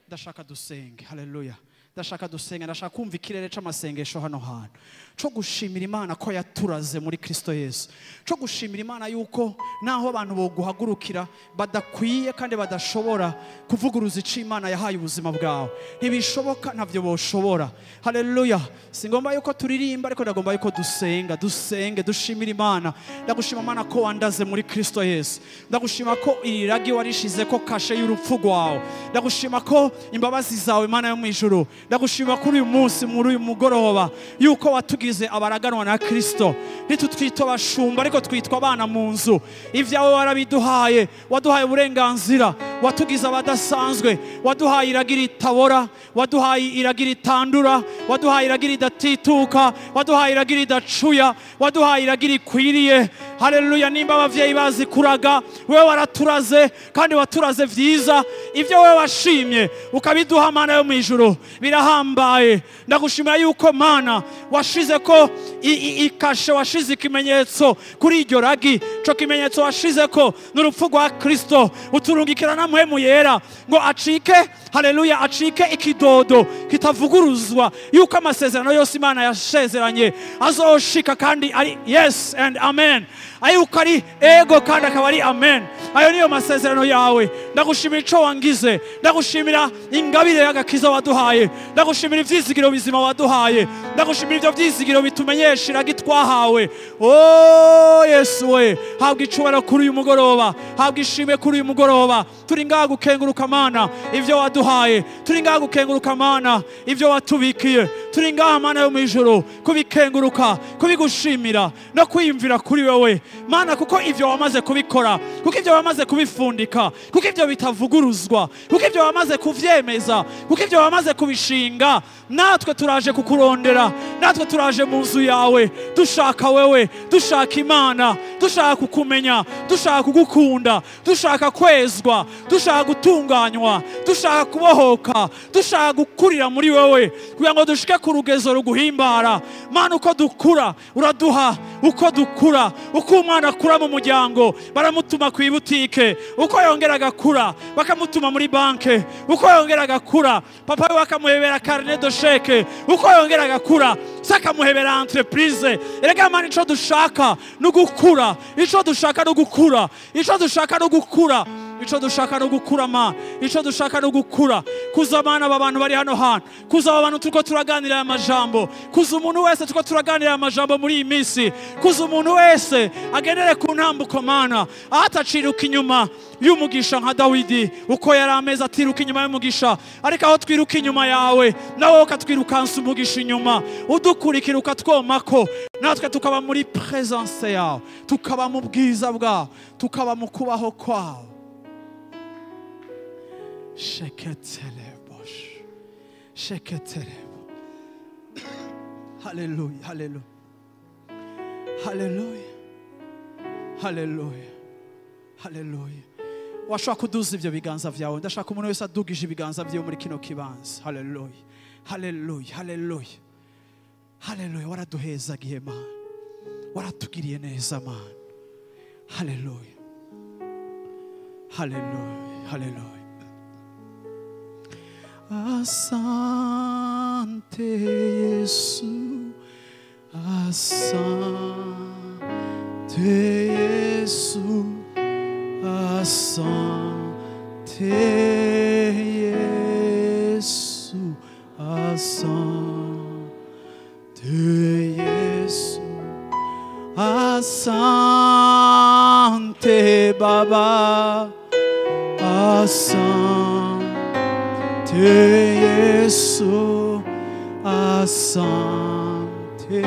Ndashaka dusenge. Haleluya. Ndashaka dusenge, ndashaka kumva ikirere c'amasengesho hano hantu, co gushimira Imana ko yaturaze muri Kristo Yesu, co gushimira Imana yuko naho abantu boguhagurukira badakwiye kandi badashobora kuvuguruza ico Imana yahaye ubuzima bwawe, ntibishoboka, ntavyo boshobora. Haleluya. Singomba yuko turirimba, ariko ndagomba yuko dusenga, dusenge dushimira Imana. Ndagushima Imana ko wandaze muri Kristo Yesu. Ndagushima ko iragi warishize ko kashe y'urupfu rwawe. Ndagushima ko imbabazi zawe Imana yo mu ijuru. Ndagushima kuri uyu munsi, muri uyu mugoroba, yuko watugize abaraganwa na Kristo. Ntitutwitwa abashumba, ariko twitwa abana mu nzu. Ivyawe warabiduhaye, waduhaye uburenganzira, watugize abadasanzwe, waduhaye iragi ritabora, waduhaye iragi ritandura, waduhaye iragi ridatituka, waduhaye iragi ridacuya, waduhaye iragi rikwiriye. Haleluya. Nimba abavyeyi bazi kuraga, wewe waraturaze kandi waturaze vyiza. Ivyo wewe washimye ukabiduha Mana yo mu ijuru birahambaye. Ndagushimira yuko Mana washize ko ikashe, washize ikimenyetso kuri iryo ragi. Ico kimenyetso washize ko n'urupfu rwa Kristo, uturungikira na Mpwemu Yera ngo acike, haleluya, acike ikidodo kitavuguruzwa, yuko amasezerano yose Imana yasezeranye azoshika kandi ari yes and amen, ayuko ari ego kandi akaba ari amen. Ayo niyo masezerano yawe. Ndagushimira ico wangize, ndagushimira ingabire y'agakiza waduhaye, ndagushimira ivyizigiro bizima waduhaye, ndagushimira ivyo vyizigiro bitumenyesha iragi twahawe. Oh Yesu we, habwa icubahiro kuri uyu mugoroba, habwa ishimwe kuri uyu mugoroba. Turi ngaha gukenguruka Mana ivyo waduhaye, turi ngaha gukenguruka Mana ivyo watubikiye, turi ngaha Mana yo mu ijuru kubikenguruka, kubigushimira no kwiyumvira kuri wewe Mana, kuko ivyo wamaze kubikora, kuko ivyo wamaze kubifundika, kuko ivyo bitavuguruzwa, kuko ivyo wamaze kuvyemeza, kuko ivyo wamaze kubishinga. Natwe turaje kukurondera, natwe turaje mu nzu yawe, dushaka wewe, dushaka Imana, dushaka kukumenya, dushaka kugukunda, dushaka kwezwa, dushaka gutunganywa, dushaka kubohoka, dushaka gukurira muri wewe, kugira ngo dushike ku rugezo ruguhimbara. Mana, uko dukura uraduha, uko dukura, uko umwana akura mu muryango baramutuma ku ibutike, uko yongera agakura bakamutuma muri banke, uko yongera agakura papa we bakamuhebera carnet de chèque, uko yongera agakura se akamuhebera entreprise. Erega Mana, ico dushaka no gukura, ico dushaka no gukura, ico dushaka no gukura, ico dushaka no gukura ma, ico dushaka no gukura. Kuza Mana aba bantu bari hano hantu, kuza aba bantu turiko turaganira aya majambo, kuza umuntu wese turiko turaganira aya majambo muri iyi minsi, kuza umuntu wese agendere ku ntambuko Mana, ataciruka inyuma y'umugisha nka Dawidi uko yari ameze atiruka inyuma y'umugisha, ariko aho twiruka inyuma yawe nawe ukatwirukansa umugisha inyuma, udukurikira ukatwomako, natwe tukaba muri presence yawe, tukaba mu bwiza bwawe, tukaba mu kubaho kwawe. Sheketelebosh, sheketelebo. Haleluya, haleluya, haleluya, haleluya, haleluya. Washobora kuduza ivyo biganza vyawe. Ndashaka umuntu wese adugije ibiganza vyiwe muri kino kibanza. Haleluya, haleluya, haleluya, haleluya. Waraduhezagiye Mana, waratugiriye neza Mana. Haleluya, haleluya, haleluya. Asante Yesu, asante Yesu, asante Yesu, asante Yesu, asante Baba, asante Yesu, asante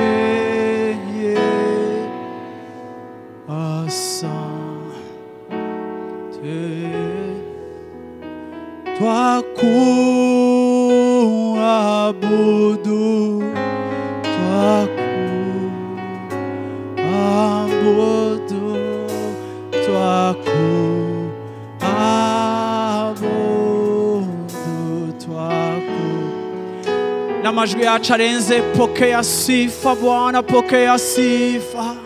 Yesu, asante. Twakuabudu, twakuabudu, twakuabudu, twaku. N'amajwi yacu arenze, pokea sifa Bwana, pokea sifa,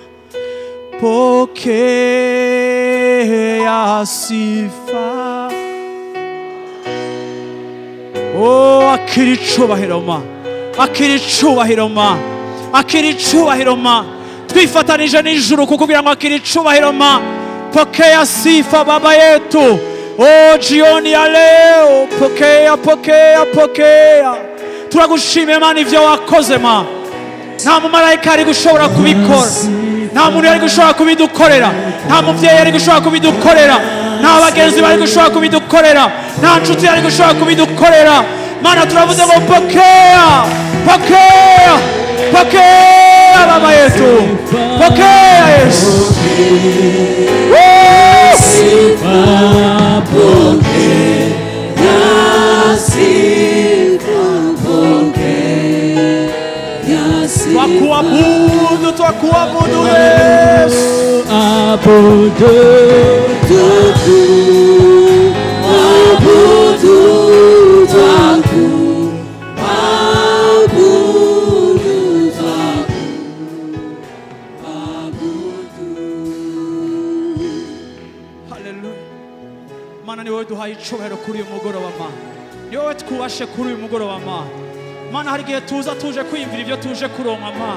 pokea sifa. Oh, akira icubahiro ma, akira icubahiro ma, akira icubahiro ma. Twifatanije n'ijuru kukubwira ngo akira icubahiro ma. Pokea sifa baba yetu. Oh, jioni ya leo, pokea, pokea, pokea. Turagushimiye Mana ivyo wakoze ma. Nta mumarayika ari gushobora kubikora, nta muntu yari gushobora kubidukorera, nta muvyeyi yari gushobora kubidukorera, nta bagenzi bari gushobora kubidukorera, nta nshuti yari gushobora kubidukorera. Mana turavuze ngo pokea, pokea, pokea baba yetu, pokea Yesu. Sifa, pokea sifa, pokea sifa. Twakuabudu, twakuabudu Yesu. Abudu, abudu, twakuabudu, twakuabudu. Haleluya. Mana ni wowe duhaye icubahiro kuri uyu mugoroba ma. Ni wowe twubashe kuri uyu mugoroba ma. Mana hari igihe tuza tuje kwiyumvira ibyo tuje kuronka ma,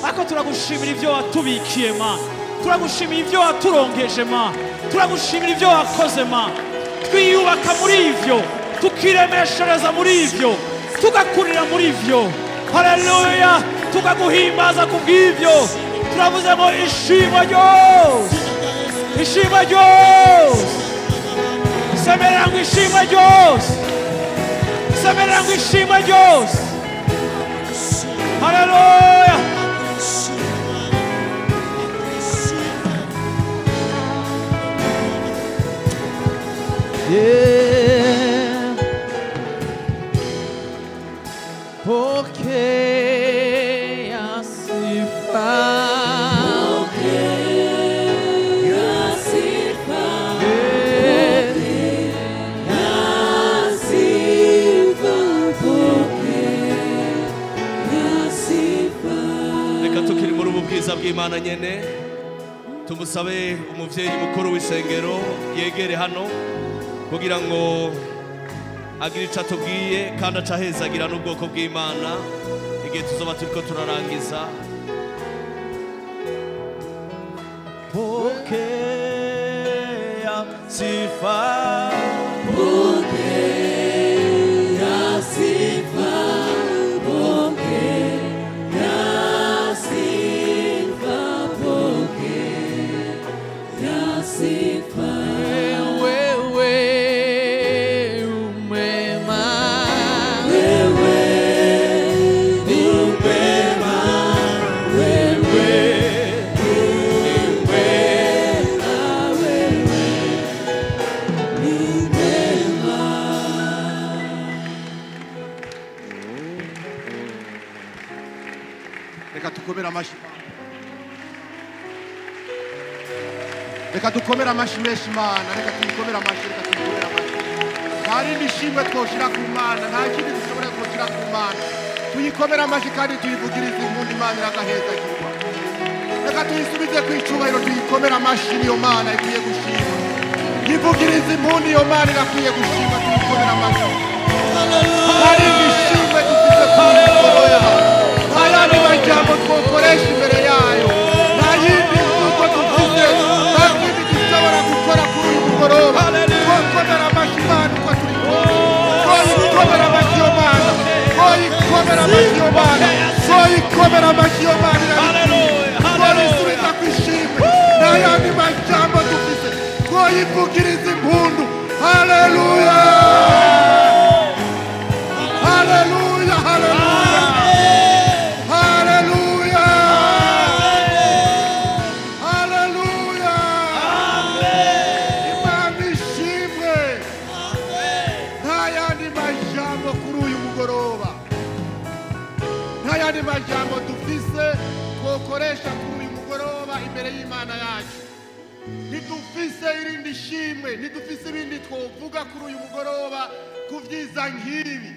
ariko turagushimira ibyo watubikiye ma, turagushimira ibyo waturonkeje ma, turagushimira ibyo wakoze ma. Twiyubaka muri ivyo, tukiremeshereza muri ivyo, tugakurira muri ivyo. Haleluya, tukaguhimbaza kubw'ivyo. Turavuze ngo ishimwe ryose, ishimwe ryose, semerera ngo ishimwe ryose, semerera ngo ishimwe ryose. Haleluya. Yeah. Pokea sifa, pokea sifa, pokea sifa, pokea sifa. Reka tukiri muri ubu bwiza bw'Imana nyene tumusabe umuvyeyi mukuru w'isengero yegere hano kugira ngo agire ico atubwiye kandi acahezagira n'ubwoko bw'Imana igihe tuzoba turiko turarangiza. Pokea sifa, pokea sifa, pokea sifa, pokea sifa. Wewe umwema, wewe ni mwema, wewe ni mwema, wewe ni mwema. Reka dukomere amashyi, reka dukomere amashyi menshi Imana, reka tuyikomere amashyi, reka tuyikomere amashyi. Nta rindi shimwe twoshira ku Mana, nta kindi dushobora twoshira ku Mana. Tuyikomere amashyi kandi tuyivugirize impundu, Imana iragahezagirwa. Reka tuyisubize ku icubahiro, tuyikomere amashyi, niyo Mana ikwiye gushimwa. Yivugirize impundu, iyo Mana irakwiye gushimwa, tuyikomere amashyi. Nta rindi shimwe dufite ku mugoroba, nta yandi majambo twokoresha imbere yayo, nta yindi mvugo dufite, nta kindi dushobora gukora kuri uyu mugoroba. Twokomera amashyi Imana uko turi kose, twoyikomera amashyi iyo Mana, twoyikomera amashyi iyo Mana, twoyikomera amashyi iyo Mana irabikwiye. Twoyisubiza ku ishimwe, nta yandi majambo dufite, twoyivugiriza impundu. Haleluya, haleluya, haleluya, haleluya, haleluya. Imana ishimwe. Nta yandi majambo kuri uyu mugoroba, nta yandi majambo dufise twokoresha kuri uyu mugoroba imbere y'Imana yacu. Ntidufise irindi shimwe, ntidufise ibindi twovuga kuri uyu mugoroba ku vyiza nk'ibi.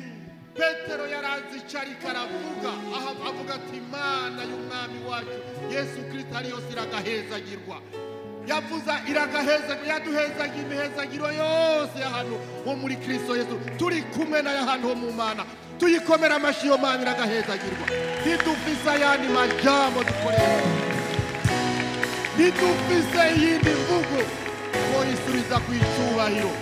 Petero yarazi ico ariko aravuga, aho avuga ati Imana y'umwami wacu Yesu Kristo ari yose iragahezagirwa. Yavuza iragaheza yaduheza imihezagiro yose y'ahantu ho muri Kristo Yesu, turi kumwe nayo ahantu ho mu Mana. Tuyikomera amashi yo Mana iragahezagirwa. Ntidufise ayandi majambo dukoresha, ntidufise iyindi mvugo twoyisubiza ku icubahiro.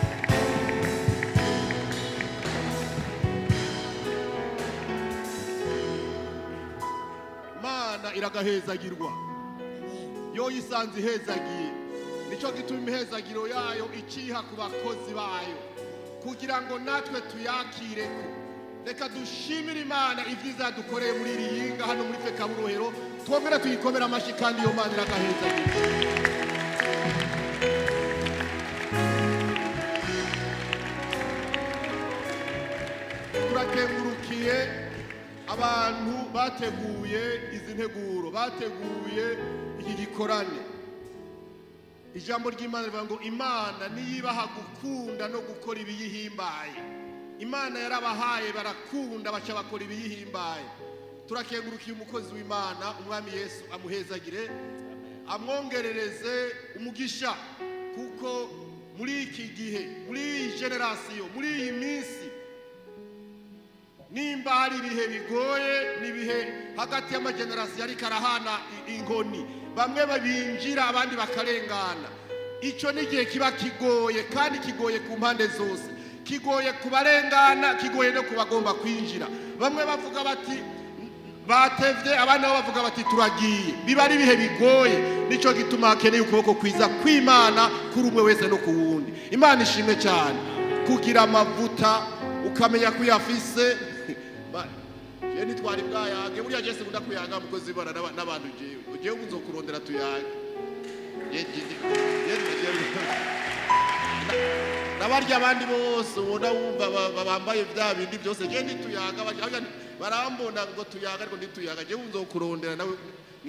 Mana iragahezagirwa, yo yisanze ihezagiye. Nico gituma imihezagiro yayo iciha ku bakozi bayo kugira ngo natwe tuyakireko. Reka dushimire Imana ivyiza yadukoreye muri iri yinga hano muri Fekaburohero, twongere tuyikomere amashi kandi iyo Mana iragahezagirwa. Turakengurukiye abantu bateguye izi nteguro, bateguye iki gikorane. Ijambo ry'Imana rivuga ngo Imana niyibaha gukunda no gukora ibiyihimbaye. Imana yarabahaye barakunda baca bakora ibiyihimbaye. Turakengurukiye umukozi w'Imana, Umwami Yesu amuhezagire, amwongerereze umugisha, kuko muri iki gihe, muri iyi generasiyo, muri iyi minsi, nimba hari ibihe bigoye, n'ibihe hagati y'amagenerasiyo ariko arahana inkoni, bamwe babinjira abandi bakarengana. Ico ni igihe kiba kigoye, kandi kigoye ku mpande zose, kigoye ku barengana, kigoye no ku bagomba kwinjira. Bamwe bavuga bati batevye, abandi nabo bavuga bati turagiye. Biba ari ibihe bigoye, nico gituma hakeneye ukuboko kwiza kw'Imana kuri umwe wese no ku wundi. Imana ishimwe cyane kugira amavuta ukamenya ko uyafise. Je nitwari bwayage buriya je sikunda kuyaga mukozi bana n'abantu jewe jewe nzokurondera tuyage. Nabarya abandi bose ubona wumva bambaye vya bindi byose, je ntituyaga, barambona ngo tuyaga ariko ntituyaga. Jewe nzokurondera nawe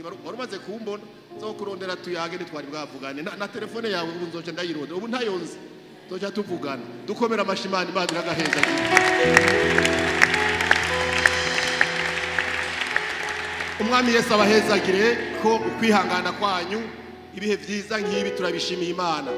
wari umaze kumbona, nzokurondera tuyage, nitwari bwavugane na telefone yawe ubu nzoca ndayirondera, ubu ntayonzi nzoca tuvugana. Dukomera amashi Imana, Imana iragaheza. Umwami Yesu abahezagire ko ukwihangana kwanyu, ibihe vyiza nk'ibi turabishimiye Imana.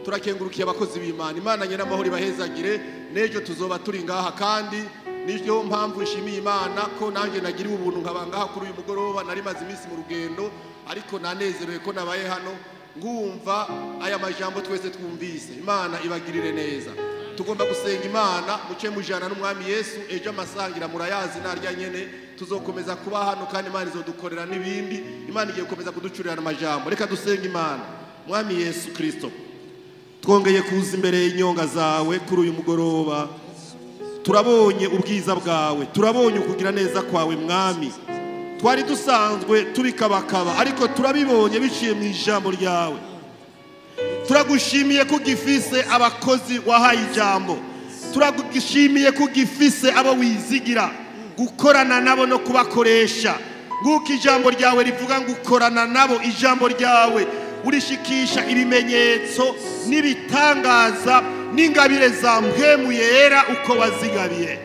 Turakengurukiye abakozi b'Imana. Imana nyene amahoro ibahezagire. N'ejo tuzoba turi ngaha, kandi niyo mpamvu nshimiye Imana ko nanjye nagiriwe ubuntu nkaba ngaha kuri uyu mugoroba. Nari maze iminsi mu rugendo, ariko nanezerewe ko nabaye hano ngumva aya majambo twese twumvise. Imana ibagirire neza. Tugomba gusenga Imana muce mujana n'Umwami Yesu. Ejo amasangira murayazi narya nyene, tuzokomeza kuba hano kandi Imana izodukorera n'ibindi. Imana igiye gukomeza kuducurira amajambo. Reka dusenga Imana. Mwami Yesu Kristo, twongeye kuza imbere y'inyonga zawe kuri uyu mugoroba. Turabonye ubwiza bwawe, turabonye ukugira neza kwawe Mwami. Twari dusanzwe tubikabakaba, ariko turabibonye biciye mu ijambo ryawe. Turagushimiye ko ugifise abakozi wahaye ijambo, turagushimiye ko ugifise abo wizigira gukorana nabo no kubakoresha. Nk'uko ijambo ryawe rivuga ngo ukorana nabo, ijambo ryawe urishikisha ibimenyetso n'ibitangaza n'ingabire za mpwemu yera uko wazigabiye.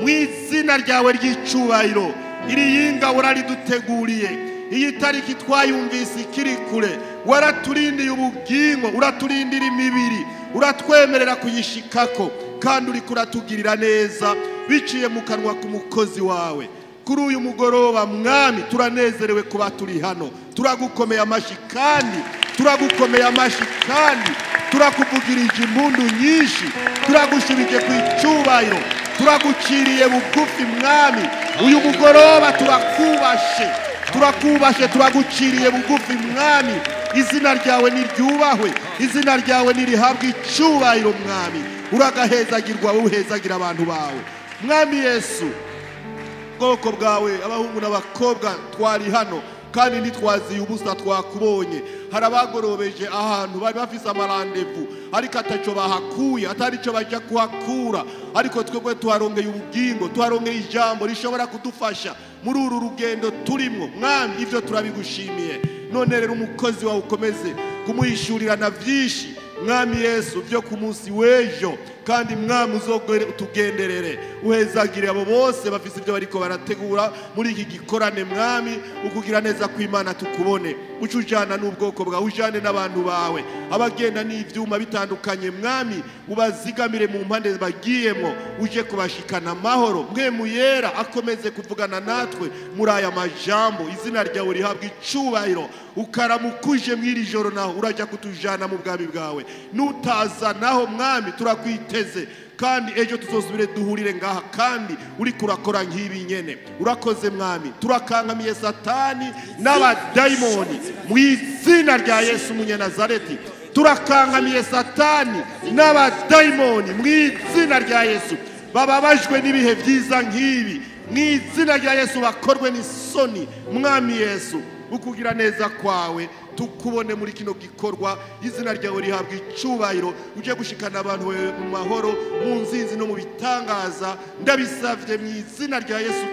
Mu izina ryawe ry'icubahiro, iri yinga warariduteguriye, iyi tariki twayumvise ikiri kure, waraturindiye ubugingo, uraturindira imibiri, uratwemerera kuyishikako, kandi uriko uratugirira neza biciye mu kanwa k'umukozi wawe. Kuri uyu mugoroba Mwami, turanezerewe kuba turi hano. Turagukomeye amashi kandi turagukomeye amashi kandi turakuvugirije impundu nyinshi, turagushubije ku icubahiro, turaguciriye bugufi Mwami. Uyu mugoroba turakubashe, turakubashe, turaguciriye bugufi Mwami. Izina ryawe niryubahwe, izina ryawe nirihabwe icubahiro Mwami. Uragahezagirwa wowe uhezagira abantu bawe Mwami Yesu. Bwoko bwawe abahungu n'abakobwa twari hano kandi ntitwaziye ubusa, twakubonye. Hari abagorobeje ahantu bari bafise amarandevu ariko ataco bahakuye, atari ico baja kuhakura, ariko twebwe tuharongeye ubugingo, tuharongeye ijambo rishobora kudufasha muri uru rugendo turimwo Mwami. Ivyo turabigushimiye. None rero umukozi wawe ukomeze kumuhishurirana vyinshi Mwami Yesu byo ku munsi w'ejo, kandi Mwami uzogere utugenderere, uhezagire abo bose bafise ibyo bariko barategura muri iki gikorane. Mwami, ukugira neza kw'Imana tukubone, uce ujana n'ubwoko bwawe, ujane n'abantu bawe, abagenda n'ivyuma bitandukanye. Mwami, ubazigamire mu mpande bagiyemo, uje kubashikana amahoro. Mpwemu Yera akomeze kuvugana natwe muri aya majambo, izina ryawe rihabwa icubahiro. Ukaramukuje mw'iri joro, naho urajya kutujana mu bwami bwawe. Nutaza naho Mwami turakwiteze, kandi ejo tuzosubire duhurire ngaha, kandi uri kurakora nk'ibi nyene. Urakoze Mwami. Turakankamiye Satani n'abadayimoni mu izina rya Yesu Umunyanazareti. Turakankamiye Satani n'abadayimoni mu izina rya Yesu. Bababajwe n'ibihe byiza nk'ibi, mu izina rya Yesu bakorwe n'isoni. Mwami Yesu, ukugira neza kwawe tukubone muri kino gikorwa, izina ryawe rihabwa icubahiro. Uje gushikana abantu bawe mu mahoro, mu nzinzi no mu bitangaza. Ndabisavye mu izina rya Yesu.